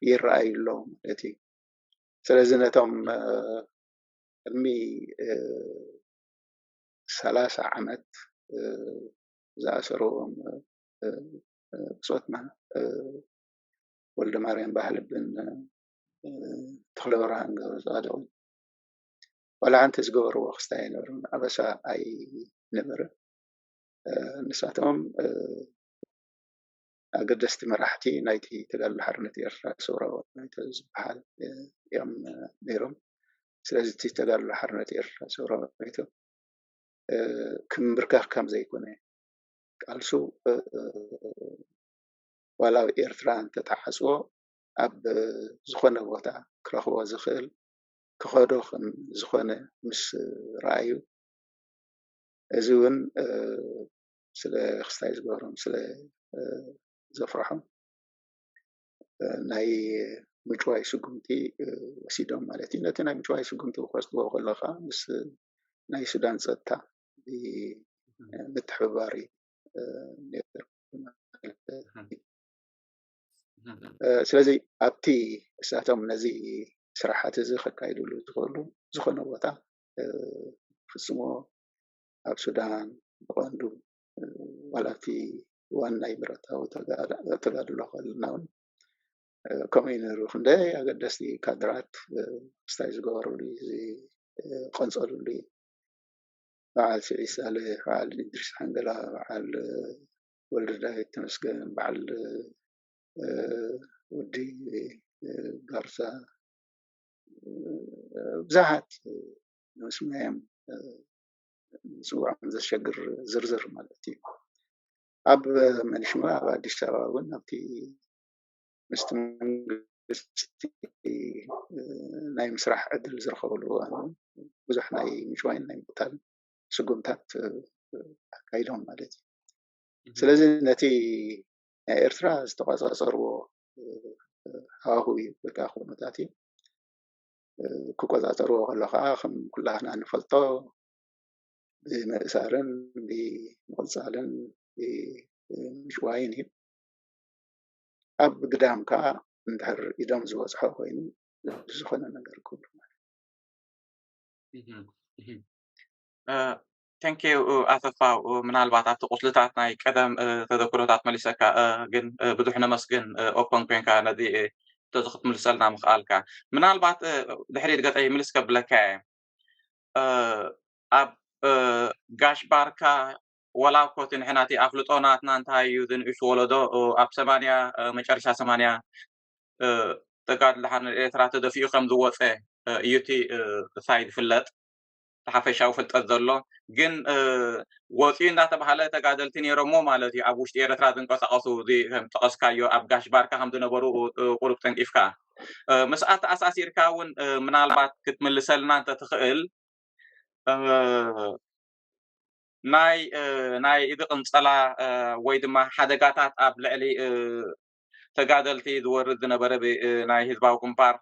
ይረኣዩ ኣለዉ ማለት እዩ። ስለዚ ነቶም ቅድሚ ሰላሳ ዓመት ዝኣሰርዎም ብፆትና ወልደ ማርያም ባህልብን ተኽለብርሃን ገብረ ፃድቕን ዋላ ሓንቲ ዝገበርዎ ክስታይ ኣይነበሩን። ኣበሳ ኣይነበረን። ንሳቶም ኣገደስቲ መራሕቲ ናይቲ ተጋድሎ ሓርነት ኤርትራ ሰውራዊ ባይቶ ዝበሃል እዮም ነይሮም። ስለዚ እቲ ተጋድሎ ሓርነት ኤርትራ ሰውራዊ ባይቶ ክምብርከኽ ከም ዘይኮነ ቃልሱ ዋላ ኣብ ኤርትራ እንተተዓፅዎ ኣብ ዝኾነ ቦታ ክረኽቦ ዝኽእል ክኸዶ ከም ዝኾነ ምስ ረኣዩ እዚ እውን ስለ ክስታይ ዝገብሮም ስለ ዘፍርሖም ናይ ምጭዋይ ስጉምቲ ወሲዶም ማለት እዩ። ነቲ ናይ ምጭዋይ ስጉምቲ ክወስድዎ ከሎ ከዓ ምስ ናይ ሱዳን ፀጥታ ምትሕብባር እዩ ነይሩ። ስለዚ ኣብቲ እሳቶም ነዚ ስራሓት እዚ ከካይድሉ ዝኽእሉ ዝኾነ ቦታ ፍጽሞ ኣብ ሱዳን ብቐንዱ ዋላ ኣብቲ ዋናይ ብረታዊ ተጋድሎ ከለና እውን ከምኡ እዩ ነይሩ። ክንደይ ኣገደስቲ ካድራት ክስታይ ዝገበሩሉ ዝቐንፀሉሉ እዩ። በዓል ስዒድ ሳልሕ፣ በዓል እድሪስ ሓንገላ፣ በዓል ወልደ ዳዊት ተመስገን፣ በዓል ወዲ ጋርሳ፣ ብዙሓት ንምስማዮም ምፅዋዖም ዘሸግር ዝርዝር ማለት እዩ። ኣብ መኒሽማ ኣብ ኣዲስ ኣበባ እውን ኣብቲ ምስቲ መንግስቲ ናይ ምስራሕ ዕድል ዝረኸብሉ እዋን እውን ብዙሕ ናይ ምጭዋይን ናይ ምቕታል ስጉምታት ኣካይዶም ማለት እዩ። ስለዚ ነቲ ናይ ኤርትራ ዝተቆጻጸርዎ ሃዋሁ እዩ ወይ ከዓ ኩነታት እዩ። ክቆጻጸርዎ ከሎ ከዓ ከም ኩላህና ንፈልጦ ብምእሳርን ብምቕጻልን ብምጭዋይን እዩ። ኣብ ግዳም ከዓ እንድሕር ኢዶም ዝበፅሖ ኮይኑ ዝኾነ ነገር ክብሉ ማለት thank you ኣሰፋ። ምናልባት ኣብቲ ቁስልታት ናይ ቀደም ተዘክሮታት መሊሰካ ግን ብዙሕ ነመስግን ኦፖን ኮንካ ነዚ ክትምልሰልና ምኽኣልካ። ምናልባት ድሕሪት ገፀ ይምልስ ከብለካ እየ። ኣብ ጋሽ ባርካ ወላ እኮ እቲ ንሕና እቲ ኣፍልጦ ናትና እንታይ እዩ ዝንእሽ ወለዶ ኣብ ሰማንያ መጨረሻ ሰማንያ ተጋድሎ ሓርነት ኤርትራ ተደፊኡ ከም ዝወፀ እዩ እቲ ሳይ ዝፍለጥ እቲ ሓፈሻዊ ፍልጠት ዘሎ። ግን ወፂኡ እንዳተባሃለ ተጋደልቲ ነይሮሞ ማለት እዩ ኣብ ውሽጢ ኤርትራ ዝንቀሳቐሱ እዚ ከም ጠቐስካዮ ኣብ ጋሽ ባርካ ከም ዝነበሩ ቁሩብ ጠንቂፍካ ምስ ኣተኣሳሲርካ እውን ምናልባት ክትምልሰልና እንተትኽእል ናይ ናይ እዚ ቅንፀላ ወይ ድማ ሓደጋታት ኣብ ልዕሊ ተጋደልቲ ዝወርድ ዝነበረ ናይ ህዝባዊ ግንባር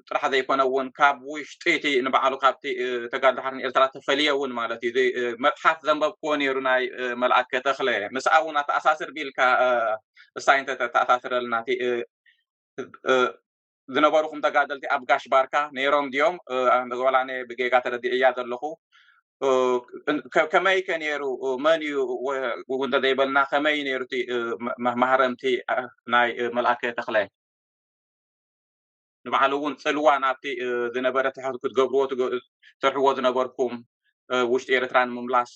ጥራሕ ዘይኮነ እውን ካብ ውሽጢ እቲ ንባዕሉ ካብቲ ተጋድሎ ሓርነት ኤርትራ ተፈልየ እውን ማለት እዩ መፅሓፍ ዘንበብክዎ ነይሩ ናይ መልኣከ ተኽለ ምስኣ እውን ኣተኣሳስር ቢልካ እሳይ እንተተኣሳስረልና ዝነበሩኹም ተጋደልቲ ኣብ ጋሽ ባርካ ነይሮም ድዮም? ወላ ኣነ ብጌጋ ተረዲዕያ ዘለኹ። ከመይ ከ ነይሩ? መን እዩ እንተዘይበልና ከመይ ነይሩ እቲ ማህረምቲ ናይ መልኣከ ተኽለ? ንባዕሉ እውን ፅልዋ ናብቲ ዝነበረ ትሕት ክትገብርዎ ትሰርሕዎ ዝነበርኩም ውሽጢ ኤርትራ ንምምላስ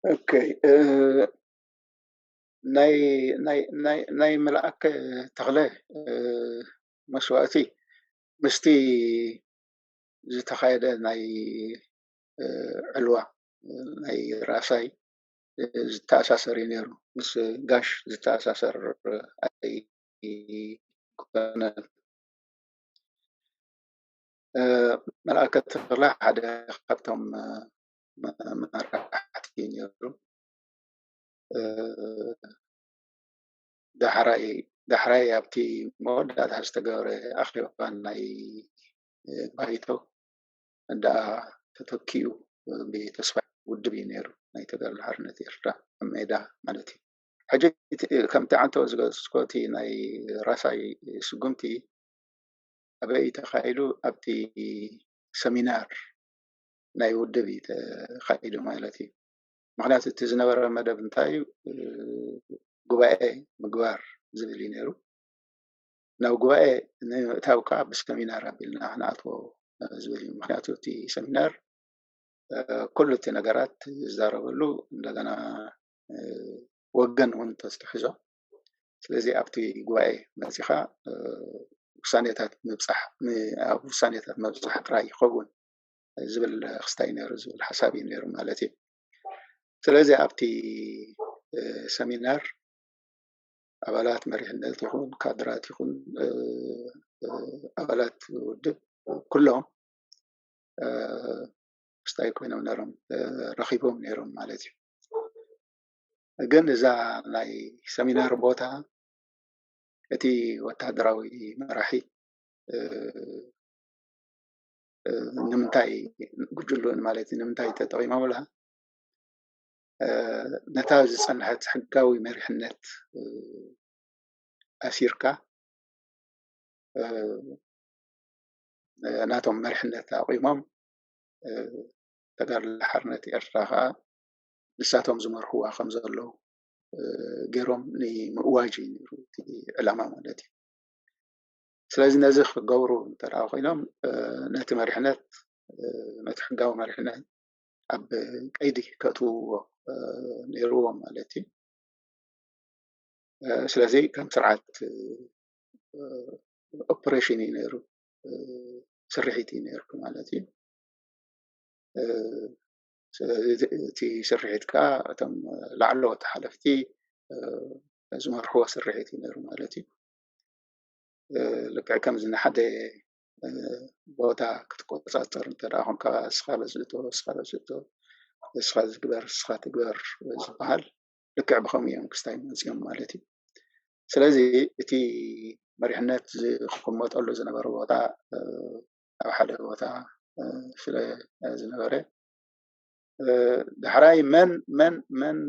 ኦኬ ናይ ናይ ናይ ናይ መልኣከ ተኽለ መስዋእቲ ምስቲ ዝተኻየደ ናይ ዕልዋ ናይ ራሳይ ዝተኣሳሰር እዩ ነይሩ። ምስ ጋሽ ዝተኣሳሰር ኣይኮነን። መልኣከ ተኽለ ሓደ ካብቶም መራሕቲ ነይሩ። ዳሕራይ ዳሕራይ ኣብቲ መወዳእታ ዝተገብረ ኣኼባ ናይ ባይቶ እንዳ ተተኪኡ ብተስፋ ውድብ እዩ ነይሩ ናይ ተጋድሎ ሓርነት ኤርትራ ኣብ ሜዳ ማለት እዩ። ሕጂ ከምቲ ዓንተወ ዝገለፅኮ እቲ ናይ ራሳይ ስጉምቲ ኣበይ ተኻይዱ ኣብቲ ሰሚናር ናይ ውድብ እዩ ተኻይዱ ማለት እዩ። ምክንያቱ እቲ ዝነበረ መደብ እንታይ እዩ? ጉባኤ ምግባር ዝብል እዩ ነይሩ። ናብ ጉባኤ ንምእታው ከዓ ብሰሚናር ኣቢልና ክንኣትዎ ዝብል እዩ። ምክንያቱ እቲ ሰሚናር ኩሉ እቲ ነገራት ዝዛረበሉ እንደገና ወገን እውን ተዝትሕዞ። ስለዚ ኣብቲ ጉባኤ መፂኻ ውሳኔታት ምብፃሕ ኣብ ውሳኔታት መብፃሕ ጥራይ ይኸውን ዝብል ክስታይ ነይሩ ዝብል ሓሳብ እዩ ነይሩ ማለት እዩ። ስለዚ ኣብቲ ሰሚናር ኣባላት መሪሕነት ይኹን ካድራት ይኹን ኣባላት ውድብ ኩሎም ክስታይ ኮይኖም ነሮም ረኺቦም ነይሮም ማለት እዩ። ግን እዛ ናይ ሰሚናር ቦታ እቲ ወታደራዊ መራሒ ንምንታይ ጉጅሉን ማለት ንምንታይ ተጠቂሞምላ ነታ ዝፀንሐት ሕጋዊ መሪሕነት ኣሲርካ ናቶም መሪሕነት ኣቂሞም ተጋድሎ ሓርነት ኤርትራ ከዓ ንሳቶም ዝመርሕዋ ከም ዘለዉ ገይሮም ንምእዋጅ እዩ ነይሩ እቲ ዕላማ ማለት እዩ። ስለዚ ነዚ ክገብሩ እንተ ኮይኖም ነቲ መሪሕነት ነቲ ሕጋዊ መሪሕነት ኣብ ቀይዲ ከእትውዎ ነይርዎም ማለት እዩ። ስለዚ ከም ስርዓት ኦፕሬሽን እዩ ነይሩ፣ ስርሒት እዩ ነይሩ ማለት እዩ። ስለዚ እቲ ስርሒት ከዓ እቶም ላዕለዎት ሓለፍቲ ዝመርሕዎ ስርሒት እዩ ነይሩ ማለት እዩ። ልክዕ ከምዚ ንሓደ ቦታ ክትቆፃፀር እንተ ደኣ ኮንካ እስኻ በዝእቶ እስኻ በዝእቶ እስኻ ዝግበር እስኻ ትግበር ዝበሃል ልክዕ ብኸምኡ እዮም ክስታይ መፅዮም ማለት እዩ። ስለዚ እቲ መሪሕነት ዝቕመጠሉ ዝነበረ ቦታ ኣብ ሓደ ቦታ ስለ ዝነበረ ዳሕራይ መን መን መን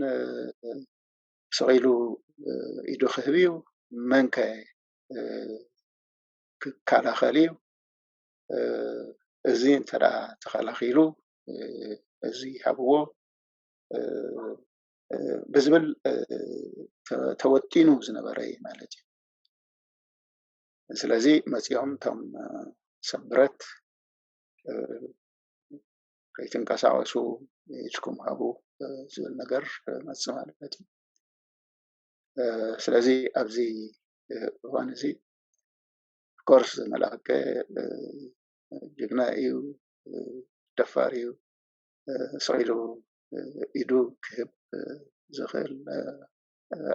ስቕ ኢሉ ኢዱ ክህብ እዩ፣ መን ከ ክከላኸል እዩ፣ እዚ እንተ ተኸላኺሉ እዚ ሃብዎ ብዝብል ተወጢኑ ዝነበረ እዩ ማለት እዩ። ስለዚ መፂኦም እቶም ሰብረት ከይትንቀሳቀሱ ኢድኩም ሃቡ ዝብል ነገር መፅእ ማለት እዩ። ስለዚ ኣብዚ እዋን እዚ ኮርስ መልኣከ ጅግና እዩ፣ ደፋር እዩ፣ ስቕ ኢሉ ኢዱ ክህብ ዝኽእል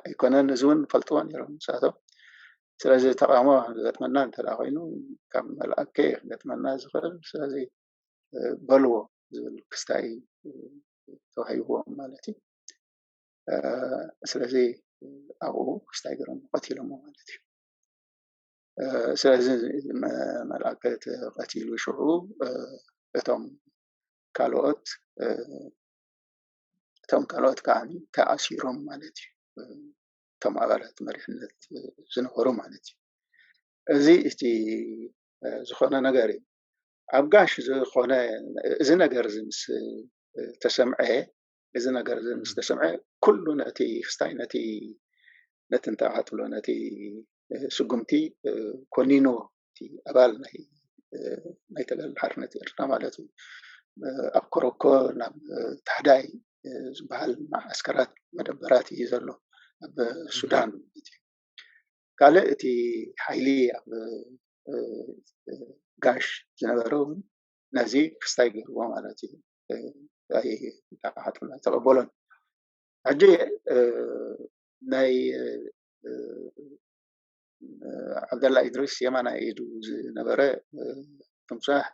ኣይኮነን። እዚ እውን ፈልጥዎ ነይሮም ንሳቶም። ስለዚ ተቃውሞ ክገጥመና እንተ ኮይኑ ካብ መልኣከ ክገጥመና ዝኽእል ስለዚ በልዎ ዝብል ክስታይ ተዋሂብዎም ማለት እዩ። ስለዚ ኣብኡ ክስታይ ገይሮም ቀቲሎሞ ማለት እዩ። ስለዚ መልኣከ ተቐቲሉ ሽዑ እቶም ካልኦት እቶም ካልኦት ከዓ ተኣሲሮም ማለት እዩ። እቶም ኣባላት መሪሕነት ዝነበሩ ማለት እዩ። እዚ እቲ ዝኾነ ነገር እዩ። ኣብ ጋሽ ዝኾነ እዚ ነገር እዚ ምስ ተሰምዐ እዚ ነገር እዚ ምስ ተሰምዐ ኩሉ ነቲ ክስታይ ነቲ ነቲ እንታይ ክትብሎ ነቲ ስጉምቲ ኮኒንዎ እቲ ኣባል ናይ ናይ ተጋድሎ ሓርነት ኤርትራ ማለት እዩ። ኣብ ኮረኮ ናብ ታህዳይ ዝበሃል መዓስከራት መደበራት እዩ ዘሎ ኣብ ሱዳን ማለት እዩ። ካልእ እቲ ሓይሊ ኣብ ጋሽ ዝነበረ እውን ነዚ ክስታይ ገይርዎ ማለት እዩ። ኣይተቐበሎን። ሕጂ ናይ ዓብደላ ኢድሪስ የማናይ ኢዱ ዝነበረ ትምሳሕ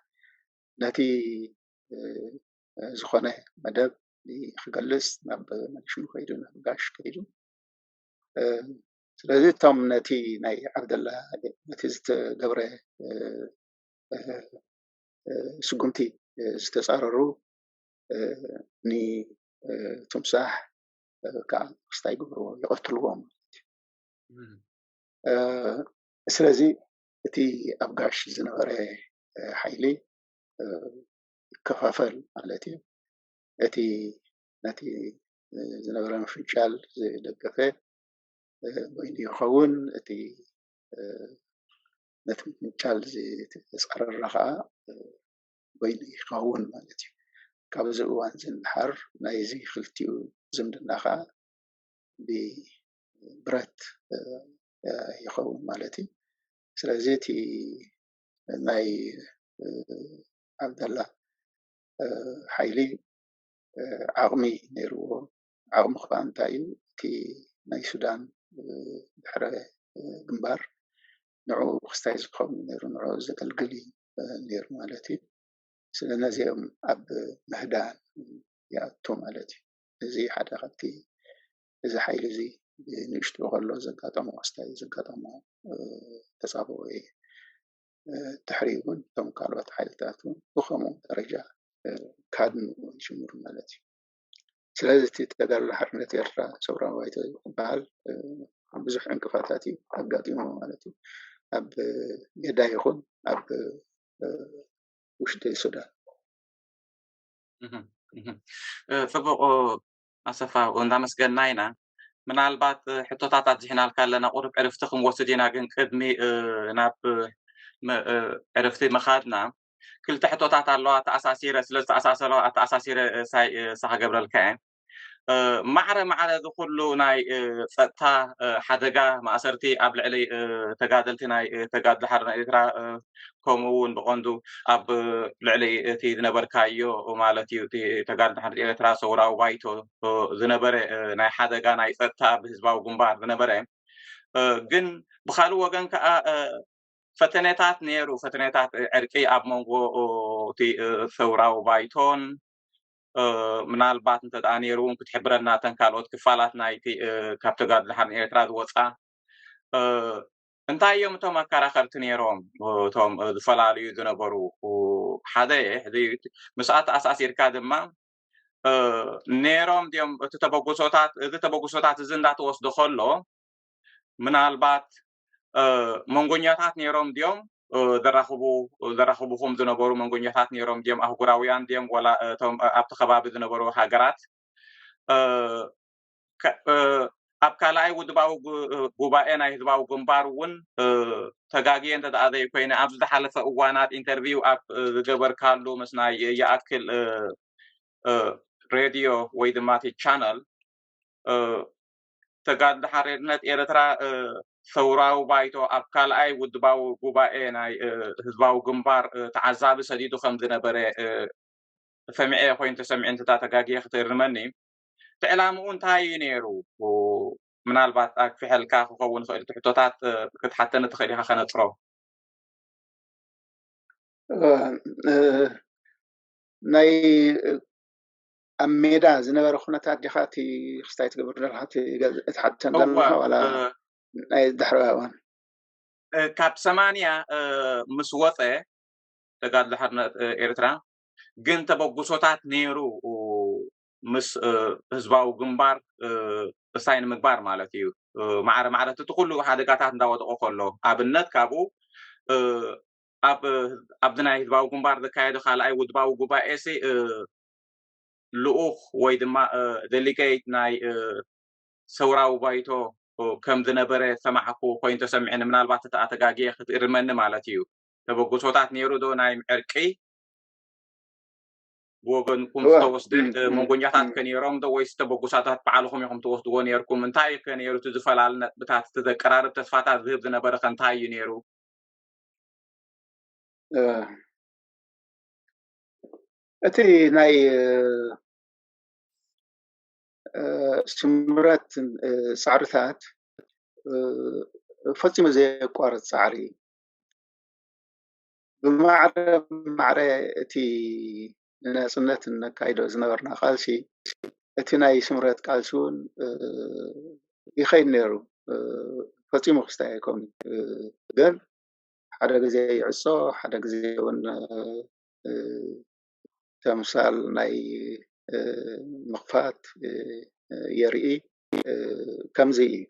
ነቲ ዝኾነ መደብ ክገልጽ ናብ መኒሽኑ ከይዱ ናብ ጋሽ ከይዱ ስለዚ እቶም ነቲ ናይ ዓብደላ ነቲ ዝተገብረ ስጉምቲ ዝተፃረሩ ንትምሳሕ ከዓ ክስታይ ይገብርዎ ይቐትልዎ ማለት እዩ። ስለዚ እቲ ኣብ ጋሽ ዝነበረ ሓይሊ ክከፋፈል ማለት እዩ። እቲ ነቲ ዝነበረ ምፍንጫል ዝደገፈ በይኑ ይኸውን፣ እቲ ነቲ ምፍንጫል ዝተፃረረ ከዓ በይኑ ይኸውን ማለት እዩ። ካብዚ እዋን ዝንድሓር ናይዚ ክልቲኡ ዝምድና ከዓ ብብረት ይኸውን ማለት እዩ። ስለዚ እቲ ናይ ዓብደላ ሓይሊ ዓቕሚ ነይርዎ። ዓቕሚ ከዓ እንታይ እዩ? እቲ ናይ ሱዳን ድሕረ ግንባር ንዕኡ ክስታይ ዝኸውን ነይሩ፣ ንዕኡ ዘገልግል እዩ ነይሩ ማለት እዩ። ስለ ነዚኦም ኣብ ምህዳን ይኣቱ ማለት እዩ። እዚ ሓደ ካብቲ እዚ ሓይሊ እዚ ንእሽቶ ከሎ ዘጋጠሞ ክስታይ ዘጋጠሞ ተፃብኦ እዩ። ድሕሪኡ እውን እቶም ካልኦት ሓይልታት እውን ብከምኡ ደረጃ ካድንኡ ይጅምሩ ማለት እዩ። ስለዚ እቲ ተጋድሎ ሓርነት ኤርትራ ሰውራዊ ባይቶ ዝበሃል ብዙሕ ዕንቅፋታት እዩ ኣጋጢሞ ማለት እዩ። ኣብ ሜዳ ይኹን ኣብ ውሽጢ ሱዳን። ጽቡቕ ኣሰፋ፣ እንዳመስገንና ኢና። ምናልባት ሕቶታት ኣብዚሕናልካ ኣለና፣ ቁሩብ ዕርፍቲ ክንወስድ ኢና። ግን ቅድሚ ናብ ዕርፍቲ ምኻድና ክልተ ሕቶታት ኣለዋ ተኣሳሲረ፣ ስለ ዝተኣሳሰረዋ ኣተኣሳሲረ ሳይ ሳኻ ገብረልካ እየ። ማዕረ ማዕረ እዚ ኩሉ ናይ ጸጥታ ሓደጋ ማእሰርቲ ኣብ ልዕሊ ተጋደልቲ ናይ ተጋድሎ ሓርነት ኤርትራ፣ ከምኡ እውን ብቐንዱ ኣብ ልዕሊ እቲ ዝነበርካዮ ማለት እዩ፣ እቲ ተጋድሎ ሓርነት ኤርትራ ሰውራዊ ባይቶ ዝነበረ ናይ ሓደጋ ናይ ጸጥታ ብህዝባዊ ግንባር ዝነበረ፣ ግን ብኻልእ ወገን ከዓ ፈተነታት ነይሩ፣ ፈተነታት ዕርቂ ኣብ መንጎ እቲ ሰውራዊ ባይቶን፣ ምናልባት እንተ ደኣ ነይሩ እውን ክትሕብረና፣ እተን ካልኦት ክፋላት ናይቲ ካብ ተጋድሎ ሓርነት ኤርትራ ዝወፃ እንታይ እዮም እቶም ኣከራኸርቲ ነይሮም? እቶም ዝፈላለዩ ዝነበሩ ሓደ፣ ሕዚ ምስኣ ተኣሳሲርካ ድማ ነይሮም ድዮም? እቲ ተበግሶታት፣ እዚ ተበግሶታት እዚ እንዳተወስዶ ከሎ ምናልባት መንጎኛታት ነይሮም ድዮም? ዘራኽቡ ዘራኽቡኹም ዝነበሩ መንጎኛታት ነይሮም ድዮም? ኣህጉራውያን ድዮም? ወላ እቶም ኣብቲ ከባቢ ዝነበሩ ሃገራት? ኣብ ካልኣይ ውድባዊ ጉባኤ ናይ ህዝባዊ ግንባር እውን ተጋግየ እንተ ደኣ ዘይኮይነ፣ ኣብ ዝሓለፈ እዋናት ኢንተርቪው ኣብ ዝገበርካሉ ምስ ናይ ይኣክል ሬድዮ ወይ ድማ እቲ ቻነል ተጋድሎ ሓርነት ኤርትራ ሰውራዊ ባይቶ ኣብ ካልኣይ ውድባዊ ጉባኤ ናይ ህዝባዊ ግንባር ተዓዛቢ ሰዲዱ ከም ዝነበረ ሰሚዐ ኮይኑ ተሰሚዑ እንተ ተጋግየ ክትእርመኒ። እቲ ዕላምኡ እንታይ እዩ ነይሩ? ምናልባት ኣግፊሐልካ ክኸውን ይኽእል፣ እቲ ሕቶታት ክትሓተኒ ትኽእል ኢኻ ከነጥሮ። ናይ ኣብ ሜዳ ዝነበረ ኩነታት ዲኻ እቲ ክስታይ ትገብር ዘለኻ እቲ ገዝ-፣ እቲ ሓተን ዘለኻ ዋላ ናይ ድሕሪ እዋን? ካብ ሰማንያ ምስ ወፀ ተጋድሎ ሓርነት ኤርትራ ግን ተበግሶታት ነይሩ ምስ ህዝባዊ ግንባር እሳይ ንምግባር ማለት እዩ። ማዕረ ማዕረ እቲ ኩሉ ሓደጋታት እንዳወደቆ ከሎ ኣብነት ካብኡ ኣብ ኣብዚ ናይ ህዝባዊ ግንባር ዘካየዶ ካልኣይ ውድባዊ ጉባኤ ሲ ልኡኽ ወይ ድማ ዴሊጌት ናይ ሰውራዊ ባይቶ ከም ዝነበረ ሰማዕኩ ኮይኑ ተሰሚዕኒ። ምናልባት እቲ ኣተጋግየ ክትእርመኒ ማለት እዩ። ተበግሶታት ነይሩ ዶ ናይ ዕርቂ ብወገንኩም ዝተወስደ መንጎኛታት ከ ነይሮም ዶ ወይስ ተበግሶታት ባዕልኹም ኢኹም ትወስድዎ ነይርኩም? እንታይ ከ ነይሩ እቲ ዝፈላለ ነጥብታት? እቲ ዘቀራርብ ተስፋታት ዝህብ ዝነበረ ከ እንታይ እዩ ነይሩ? እቲ ናይ ስምረት ጻዕርታት ፈጺሙ ዘየቋርጽ ጻዕሪ እዩ። ብማዕረ ማዕረ እቲ ንናጽነት እነካይዶ ዝነበርና ቃልሲ፣ እቲ ናይ ስምረት ቃልሲ እውን ይኸይድ ነይሩ። ፈጺሙ ክስታይ ኣይኮኑን። ግን ሓደ ግዜ ይዕጾ፣ ሓደ ግዜ እውን ተምሳል ናይ ምኽፋት የርኢ። ከምዚ እዩ።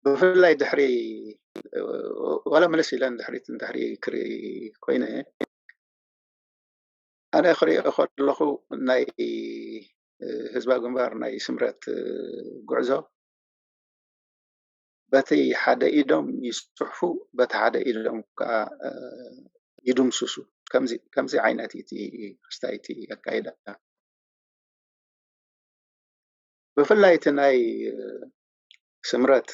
ብፍላይ ድሕሪ ዋላ መለስ ኢለ ንድሕሪት ንድሕሪ ክርኢ ኮይነ፣ ኣነ ክሪኦ ከለኹ ናይ ህዝባዊ ግንባር ናይ ስምረት ጉዕዞ በቲ ሓደ ኢዶም ይስሕፉ፣ በቲ ሓደ ኢዶም ከዓ ይድምስሱ። ከምዚ ዓይነት እቲ ክስታይቲ ኣካይዳ። ብፍላይ እቲ ናይ ስምረት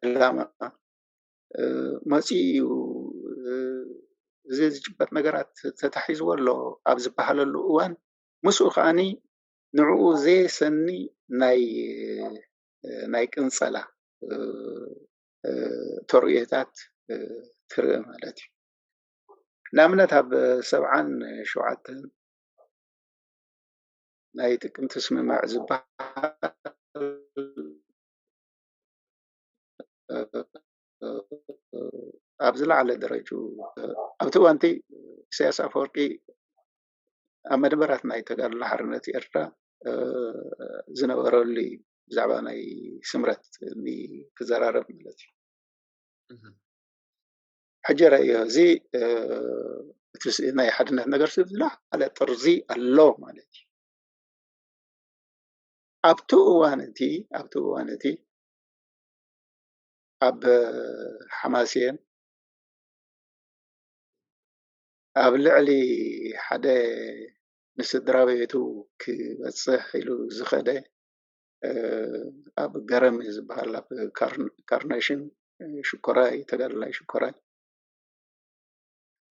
ዕላማ መፂኡ እዩ። እዚ ዝጭበጥ ነገራት ተታሒዝዎ ኣሎ ኣብ ዝበሃለሉ እዋን፣ ምስኡ ከዓኒ ንዕኡ ዘየሰኒ ናይ ናይ ቅንፀላ ተርእዮታት ትርኢ ማለት እዩ። ንኣብነት ኣብ ሰብዓን ሸውዓተን ናይ ጥቅምቲ ስምምዕ ዝበሃል ኣብ ዝለዓለ ደረጅኡ ኣብቲ እዋንቲ ኢሳያስ ኣፈወርቂ ኣብ መደበራት ናይ ተጋድሎ ሓርነት ኤርትራ ዝነበረሉ እዩ። ብዛዕባ ናይ ስምረት ክዘራረብ ማለት እዩ። ሕጂ ረእዮ፣ እዚ እቲ ናይ ሓድነት ነገር ዝለዓለ ጥርዚ ኣሎ ማለት እዩ። ኣብቲ እዋን እቲ ኣብቲ እዋን እቲ ኣብ ሓማሴን ኣብ ልዕሊ ሓደ ንስድራ ቤቱ ክበፅሕ ኢሉ ዝኸደ ኣብ ገረሚ ዝበሃል ኣብ ካርነሽን ሽኮራይ፣ ተጋዳላይ ሽኮራይ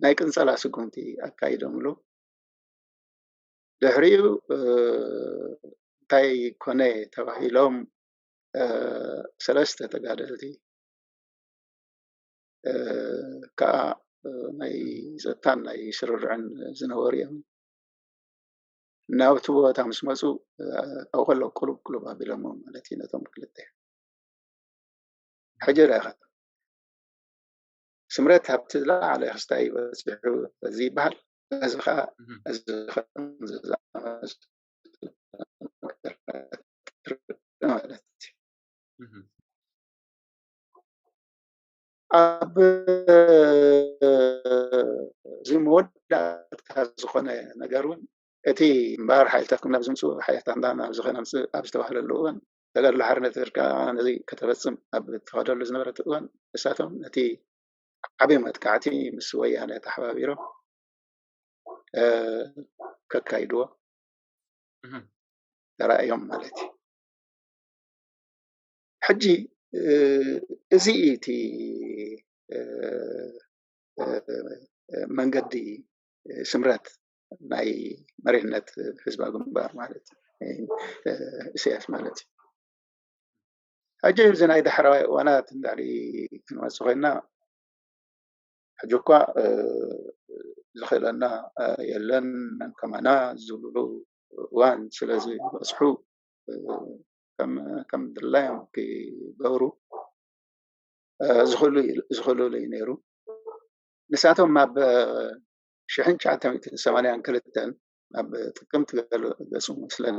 ናይ ቅንፀላ ስጉምቲ ኣካይዶምሉ። ድሕሪኡ እንታይ ኮነ ተባሂሎም ሰለስተ ተጋደልቲ ከዓ ናይ ፀጥታን ናይ ስርርዕን ዝነበሩ እዮም። ናብቲ ቦታ ምስ መፁ ኣብኡ ከሎ ቁሉብ ቁሉብ ኣቢሎሞ ማለት እዩ ነቶም ክልተ። ሕጂ ርኢኻ ስምረት ኣብቲ ዝለዓለ ክስታይ በፂሑ እዚ ይበሃል። እዚ ከዓ እዚ ማለት ኣብ እዚ መወዳእታ ዝኾነ ነገር እውን እቲ እምበኣር ሓይልታት ክም ናብ ዝምፅኡ ሓይልታት እንዳ ናብ ዝኾነ ምፅእ ኣብ ዝተባህለሉ እዋን ተጋድሎ ሓርነት ኤርትራ ነዚ ከተፈፅም ኣብ ተኸደሉ ዝነበረት እዋን እሳቶም ነቲ ዓብዪ መጥቃዕቲ ምስ ወያነ ተሓባቢሮም ከካይድዎ ተራእዮም ማለት እዩ። ሕጂ እዚ እቲ መንገዲ ስምረት ናይ መሪሕነት ህዝባዊ ግንባር ማለት ኢሳያስ ማለት እዩ። ሕጂ እዚ ናይ ዳሕረዋይ እዋናት እንድሕሪ ክንመፅእ ኮይና ሕጂ እኳ ዝኽእለና የለን መን ከማና ዝብሉሉ እዋን ስለዝበፅሑ ከም ድላዮም ክገብሩ ዝኽእሉ እዩ ነይሩ። ንሳቶም ኣብ ሽሕን ትሽዓተ ሚእትን ሰማንያን ክልተን ኣብ ጥቅምቲ ገለ ገፁ መስለኒ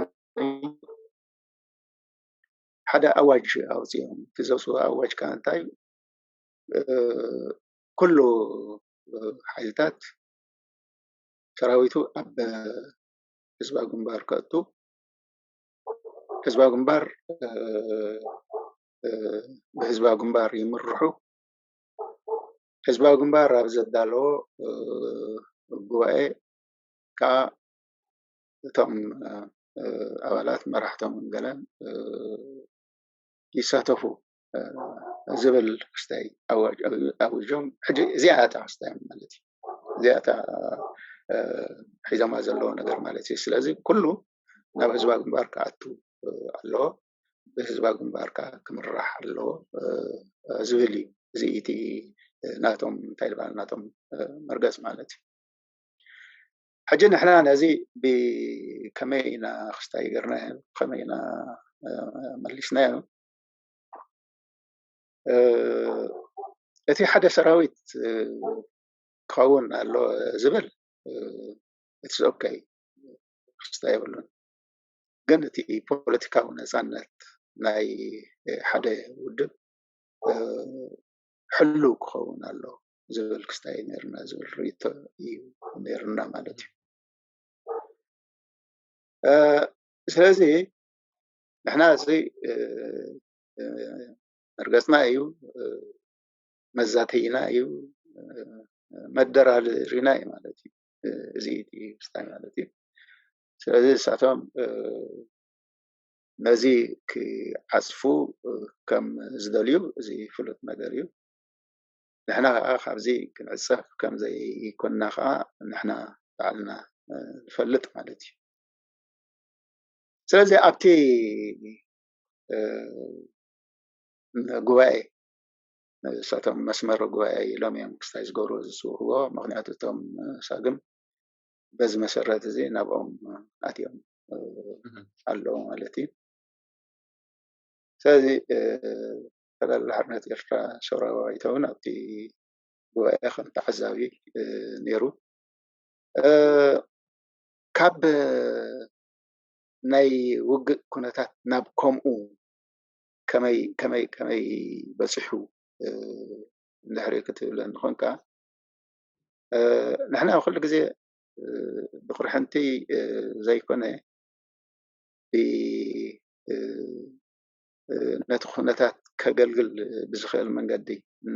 ሓደ ኣዋጅ ኣውፂኦም። እቲ ዘውፅዎ ኣዋጅ ከዓ እንታይ ኩሉ ሓይልታት ሰራዊቱ ኣብ ህዝባዊ ግንባር ከእቱ፣ ህዝባዊ ግንባር ብህዝባዊ ግንባር ይምርሑ። ህዝባዊ ግንባር ኣብ ዘዳለዎ ጉባኤ ከዓ እቶም ኣባላት መራሕቶም ገለን ይሳተፉ ዝብል ክስታይ ኣዊጆም። ሕጂ እዚኣ እታ ክስታይ ማለት እዩ። እዚኣ እታ ሒዞማ ዘለዎ ነገር ማለት እዩ። ስለዚ ኩሉ ናብ ህዝባዊ ግንባር ክኣቱ ኣለዎ፣ ብህዝባዊ ግንባር ከዓ ክምራሕ ኣለዎ ዝብል እዩ። እዚ እቲ ናቶም እንታይ ዝበሃል ናቶም መርገፅ ማለት እዩ። ሕጂ ንሕና ነዚ ብከመይ ኢና ክስታይ ገርናዮ፣ ከመይ ኢና መሊስናዮ? እቲ ሓደ ሰራዊት ክኸውን ኣሎ ዝብል እቲ ኦኬ ክስታይ የብሉን። ግን እቲ ፖለቲካዊ ነፃነት ናይ ሓደ ውድብ ሕሉው ክኸውን ኣሎ ዝብል ክስታይ ነርና ዝብል ርእቶ እዩ ነርና ማለት እዩ። ስለዚ ንሕና እዚ መርገፅና እዩ፣ መዛተይና እዩ፣ መደራደሪና እዩ ማለት እዩ። እዚ ክስታይ ማለት እዩ። ስለዚ ንሳቶም ነዚ ክዓፅፉ ከም ዝደልዩ እዚ ፍሉጥ ነገር እዩ። ንሕና ከዓ ካብዚ ክንዕፀፍ ከም ዘይኮንና ከዓ ንሕና ባዕልና ንፈልጥ ማለት እዩ። ስለዚ ኣብቲ ጉባኤ ንሳቶም መስመር ጉባኤ ኢሎም እዮም ክስታይ ዝገብሩ ዝፅውዕዎ። ምክንያቱ እቶም ሳግም በዚ መሰረት እዚ ናብኦም ኣትዮም ኣለዉ ማለት እዩ። ስለዚ ተጋድሎ ሓርነት ኤርትራ ሰውራዊ ባይቶ እውን ኣብቲ ጉባኤ ከም ተዓዛቢ ነይሩ። ካብ ናይ ውግእ ኩነታት ናብ ከምኡ ከመይ ከመይ ከመይ በፂሑ እንድሕሪ ክትብለኒ ኮንካ፣ ንሕና ኩሉ ግዜ ብቕርሕንቲ ዘይኮነ ነቲ ኩነታት ከገልግል ብዝኽእል መንገዲ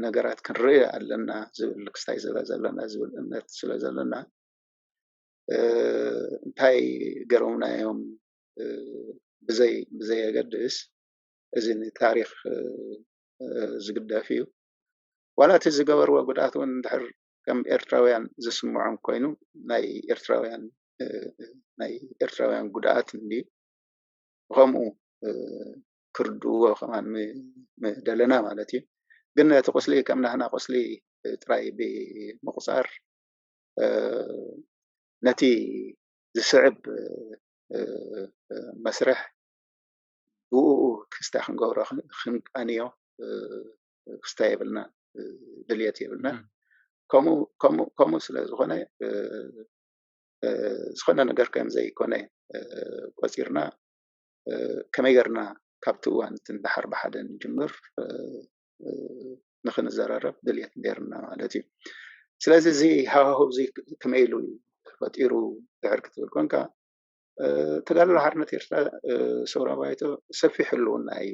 ነገራት ክንርኢ ኣለና ዝብል ክስታይ ስለ ዘለና፣ ዝብል እምነት ስለ ዘለና፣ እንታይ ገሮምና እዮም ብዘይ ብዘየገድስ፣ እዚ ንታሪኽ ዝግደፍ እዩ። ዋላ እቲ ዝገበርዎ ጉድኣት እውን እንድሕር ከም ኤርትራውያን ዝስምዖም ኮይኑ፣ ናይ ኤርትራውያን ናይ ኤርትራውያን ጉድኣት እንድዩ። ብኸምኡ ክርድእዎ ከማን ምደለና ማለት እዩ። ግን እቲ ቁስሊ ከም ናህና ቁስሊ ጥራይ ብምቁፃር ነቲ ዝስዕብ መስርሕ ብኡ ክስታ ክንገብሮ ክንቃንዮ ክስታ የብልና፣ ድልየት የብልና። ከምኡ ስለ ዝኾነ ዝኾነ ነገር ከም ዘይኮነ ቆፂርና ከመይ ገርና ካብቲ እዋን እቲ ንድሓር ብሓደ ንጅምር ንክንዘራረብ ድልየት ነርና ማለት እዩ። ስለዚ እዚ ሃዋህው እዚ ከመይ ኢሉ ፈጢሩ ድሕር ክትብል ኮንካ፣ ተጋድሎ ሓርነት ኤርትራ ሰውራ ባይቶ ሰፊሕ ህልውና እዩ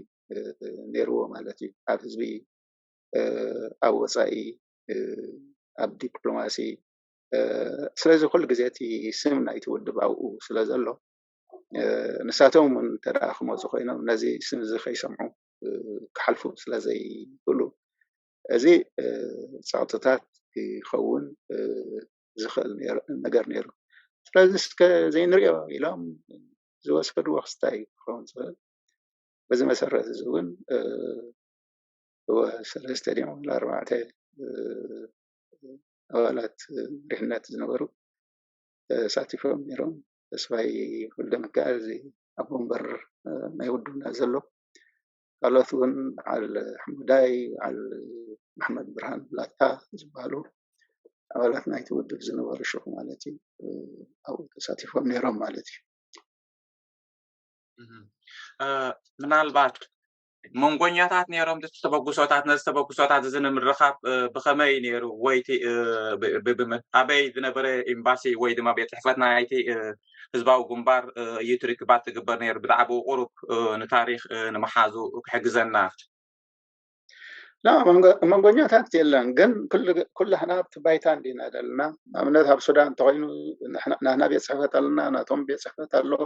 ነይርዎ ማለት እዩ። ኣብ ህዝቢ፣ ኣብ ወፃኢ፣ ኣብ ዲፕሎማሲ። ስለዚ ኩሉ ግዜ እቲ ስም ናይቲ ውድብ ኣብኡ ስለ ዘሎ፣ ንሳቶም እውን እንተ ክመፁ ኮይኖም ነዚ ስም እዚ ከይሰምዑ ክሓልፉ ስለ ዘይክእሉ፣ እዚ ፀቕጥታት ክኸውን ዝኽእል ነገር ነይሩ። ስለዚ እስከ ዘይንሪኦ ኢሎም ዝወሰድዎ ክስታይ ክኸውን ዝኽእል። በዚ መሰረት እዚ እውን እወ ሰለስተ ድዮም ወላ ኣርባዕተ ኣባላት መሪሕነት ዝነበሩ ተሳቲፎም ነይሮም። ተስፋይ ወልደሚካኤል እዚ ኣብ ወንበር ናይ ውድብና ዘሎ፣ ካልኦት እውን በዓል ሓሙዳይ፣ በዓል መሓመድ ብርሃን ብላታ ዝበሃሉ ኣባላት ናይቲ ውድብ ዝነበሩ ሽኹ ማለት እዩ፣ ኣብኡ ተሳቲፎም ነይሮም ማለት እዩ። ምናልባት መንጎኛታት ነይሮም ዝተበጉሶታት፣ ነዚ ተበጉሶታት እዚ ንምርኻብ ብኸመይ ነይሩ? ወይ ኣበይ ዝነበረ ኤምባሲ ወይ ድማ ቤት ፅሕፈት ናይቲ ህዝባዊ ግንባር እዩ ርክባት ትግበር ነይሩ? ብዛዕባኡ ቁሩብ ንታሪክ ንምሓዙ ክሕግዘና። መንጎኛታት የለን፣ ግን ኩላህና ኣብቲ ባይታ እንዲና ዘለና። ንኣብነት ኣብ ሱዳን እንተኮይኑ ናህና ቤት ፅሕፈት ኣለና፣ ናቶም ቤት ፅሕፈት ኣለዎ።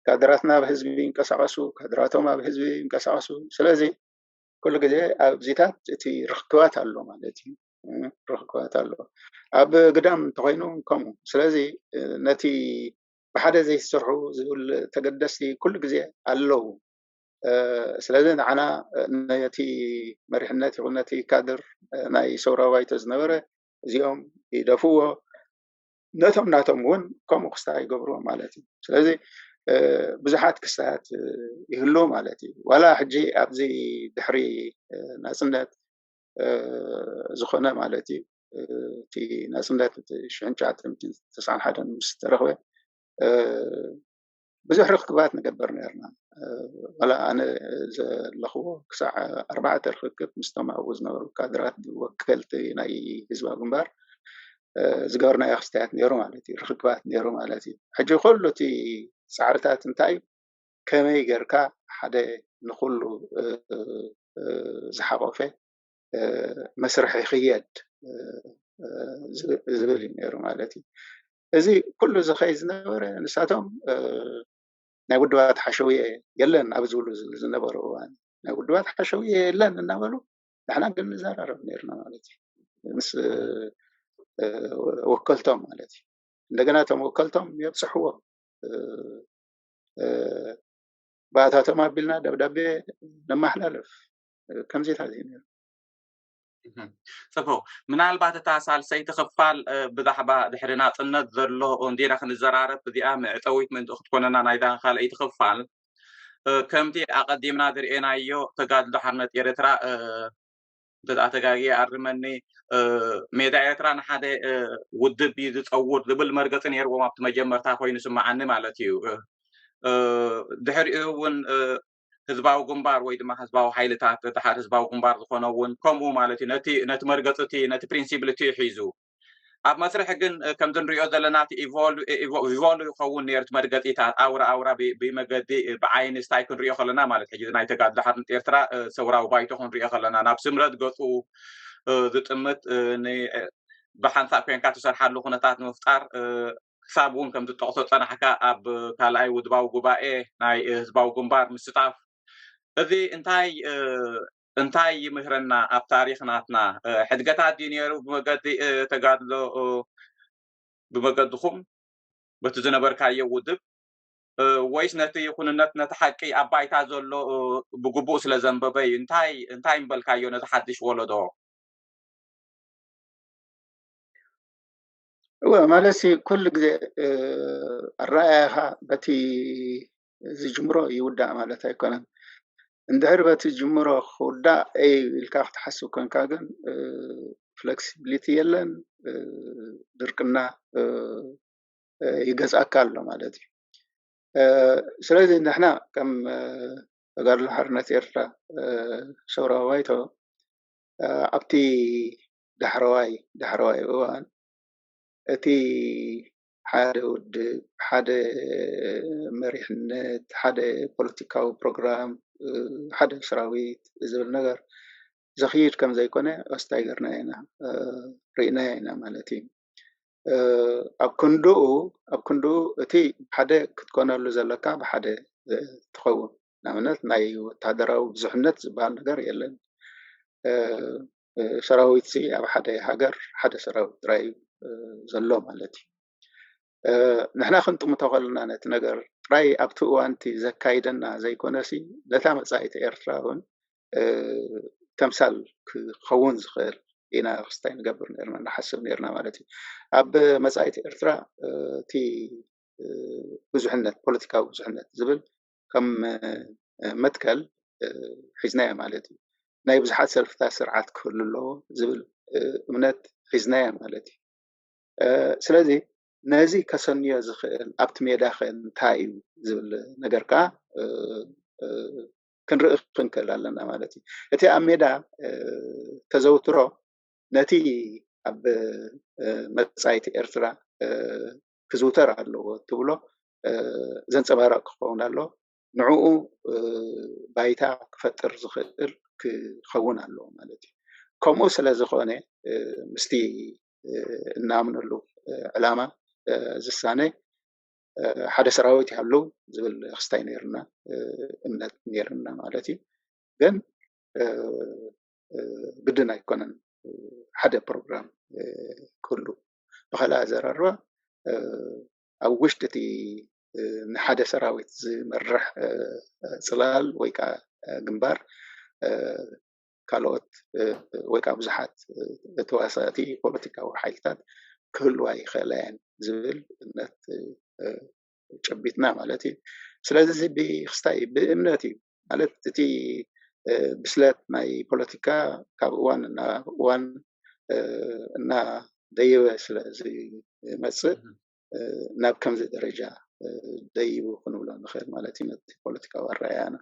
ካድራትና ኣብ ህዝቢ ይንቀሳቀሱ፣ ካድራቶም ኣብ ህዝቢ ይንቀሳቀሱ። ስለዚ ኩሉ ግዜ ኣብዚታት እቲ ርክባት ኣሎ ማለት እዩ። ርክባት ኣሎ። ኣብ ግዳም እንተኮይኑ ከምኡ። ስለዚ ነቲ ብሓደ ዘይሰርሑ ዝብል ተገደስቲ ኩሉ ግዜ ኣለዉ። ስለዚ ንዓና ነቲ መሪሕነት ይኹን ነቲ ካድር ናይ ሰውራ ባይቶ ዝነበረ እዚኦም ይደፍዎ፣ ነቶም ናቶም እውን ከምኡ ክስታ ይገብርዎ ማለት እዩ። ስለዚ ብዙሓት ክስታያት ይህሉ ማለት እዩ። ዋላ ሕጂ ኣብዚ ድሕሪ ናፅነት ዝኾነ ማለት እዩ፣ እቲ ናፅነት ሽሕን ትሽዓተ ሚእትን ተስዓን ሓደን ምስ ተረኽበ ብዙሕ ርክባት ንገብር ነርና። ዋላ ኣነ ዘለኽዎ ክሳዕ ኣርባዕተ ርክክብ ምስቶም ኣብኡ ዝነበሩ ካድራት ወከልቲ ናይ ህዝባዊ ግንባር ዝገበርናዮ ክስታያት ነይሩ ማለት እዩ፣ ርክክባት ነይሩ ማለት እዩ። ሕጂ ኩሉ እቲ ፃዕርታት እንታይ እዩ? ከመይ ጌርካ ሓደ ንኩሉ ዝሓቆፈ መስርሕ ይኽየድ ዝብል እዩ ነይሩ ማለት እዩ። እዚ ኩሉ ዝኸይ ዝነበረ ንሳቶም ናይ ውድባት ሓሸውየ የለን ኣብ ዝብሉ ዝነበሩ እዋን ናይ ውድባት ሓሸውየ የለን እናበሉ ንሕና ግን ንዘራረብ ነርና ማለት እዩ ምስ ወከልቶም ማለት እዩ። እንደገና እቶም ወከልቶም የብፅሕዎ ብኣታቶም ኣቢልና ደብዳቤ ነማሓላልፍ ከምዚታት እዩ ነሩ። ፅቡቅ። ምናልባት እታ ሳልሰይቲ ክፋል ብዛዕባ ድሕሪ ናፅነት ዘሎ እንዲና ክንዘራረብ እዚኣ መዕፀዊት ምእንቲ ክትኮነና ናይዛ ካልኣይቲ ክፋል ከምቲ ኣቀዲምና ዝርኤናዮ ተጋድሎ ሓርነት ኤርትራ እንተተጋጊ ኣርመኒ ሜዳ ኤርትራ ንሓደ ውድብ እዩ ዝፀውር ዝብል መርገፂ ነይርዎም ኣብቲ መጀመርታ ኮይኑ ስማዓኒ ማለት እዩ። ድሕሪኡ እውን ህዝባዊ ግንባር ወይ ድማ ህዝባዊ ሓይልታት ድሓር ህዝባዊ ግንባር ዝኾነ እውን ከምኡ ማለት እዩ ነቲ መርገፂ እቲ ነቲ ፕሪንሲፕል እቲ ሒዙ ኣብ መስርሕ ግን ከምዚ ንሪኦ ዘለና ኢቮልቭ ይኸውን ነሩ መርገፂታት ኣውራ ኣውራ ብመገዲ ብዓይኒ ስታይ ክንሪኦ ከለና ማለት ሕጂ ናይ ተጋድሎ ሓርነት ኤርትራ ሰውራዊ ባይቶ ክንሪኦ ከለና ናብ ስምረት ገፁ ዝጥምት ብሓንሳእ ኮንካ ትሰርሓሉ ኩነታት ንምፍጣር ክሳብ እውን ከም ዝጠቕሶ ፀናሕካ ኣብ ካልኣይ ውድባዊ ጉባኤ ናይ ህዝባዊ ግንባር ምስታፍ እዚ እንታይ እንታይ ይምህረና ኣብ ታሪኽ ናትና ሕድገታት ድዩ ነይሩ ብመገዲ ተጋድሎ ብመገድኹም በቲ ዝነበርካዮ ውድብ ወይስ ነቲ ይኹንነት ነቲ ሓቂ ኣብ ባይታ ዘሎ ብግቡእ ስለ ዘንበበ እዩ እንታይ እንታይ ምበልካዮ ነዚ ሓድሽ ወለዶ እወ ማለት ኩሉ ግዜ ኣረኣያኻ በቲ ዝጅምሮ ይውዳእ ማለት ኣይኮነን። እንድሕር በቲ ዝጅምሮ ክውዳእ ኢልካ ክትሓስብ ኮንካ ግን ፍለክሲቢሊቲ የለን፣ ድርቅና ይገዝኣካ ኣሎ ማለት እዩ። ስለዚ ንሕና ከም ተጋድሎ ሓርነት ኤርትራ ሰውራዊ ባይቶ ኣብቲ ዳሕረዋይ ዳሕረዋይ እዋን እቲ ሓደ ውድብ፣ ሓደ መሪሕነት፣ ሓደ ፖለቲካዊ ፕሮግራም፣ ሓደ ሰራዊት ዝብል ነገር ዘኽይድ ከም ዘይኮነ ኣስታይ ገርና ኢና ርኢናዮ ኢና ማለት እዩ። ኣብ ክንድኡ ኣብ ክንድኡ እቲ ሓደ ክትኮነሉ ዘለካ ብሓደ ትኸውን ንኣብነት ናይ ወታደራዊ ብዙሕነት ዝበሃል ነገር የለን። ሰራዊት ሲ ኣብ ሓደ ሃገር ሓደ ሰራዊት ጥራይ ዘሎ ማለት እዩ። ንሕና ክንጥምቶ ከለና ነቲ ነገር ጥራይ ኣብቲ እዋንቲ ዘካይደና ዘይኮነ ሲ ነታ መፃኢቲ ኤርትራ እውን ተምሳል ክኸውን ዝኽእል ኢና ክስታይ ንገብር ነርና ንሓስብ ነርና ማለት እዩ። ኣብ መፃኢቲ ኤርትራ እቲ ብዙሕነት ፖለቲካዊ ብዙሕነት ዝብል ከም መትከል ሒዝናዮ ማለት እዩ። ናይ ብዙሓት ሰልፍታት ስርዓት ክህሉ ኣለዎ ዝብል እምነት ሒዝናዮ ማለት እዩ። ስለዚ ነዚ ከሰንዮ ዝኽእል ኣብቲ ሜዳ ከ እንታይ እዩ ዝብል ነገር ከዓ ክንርኢ ክንክእል ኣለና ማለት እዩ። እቲ ኣብ ሜዳ ተዘውትሮ ነቲ ኣብ መፃኢቲ ኤርትራ ክዝውተር ኣለዎ ትብሎ ዘንፀባረቕ ክኸውን ኣሎ። ንዕኡ ባይታ ክፈጥር ዝኽእል ክኸውን ኣለዎ ማለት እዩ። ከምኡ ስለ ዝኾነ ምስቲ እናምነሉ ዕላማ ዝሳነ ሓደ ሰራዊት ይሃሉ ዝብል ክስታይ ነርና እምነት ነርና ማለት እዩ። ግን ግድን ኣይኮነን ሓደ ፕሮግራም ክህሉ ብኸልእ ኣዘራርባ ኣብ ውሽጢ እቲ ንሓደ ሰራዊት ዝመርሕ ፅላል ወይ ከዓ ግንባር ካልኦት ወይ ከዓ ብዙሓት ተዋሳእቲ ፖለቲካዊ ሓይልታት ክህልዋ ይኽእላ እየን ዝብል እምነት ጨቢጥና ማለት እዩ። ስለዚ እዚ ብክስታይ ብእምነት እዩ ማለት እቲ ብስለት ናይ ፖለቲካ ካብ እዋን ናብ እዋን እናደየበ ስለ ዝመፅእ ናብ ከምዚ ደረጃ ደይቡ ክንብሎ ንኽእል ማለት እዩ ነቲ ፖለቲካዊ ኣረኣያና።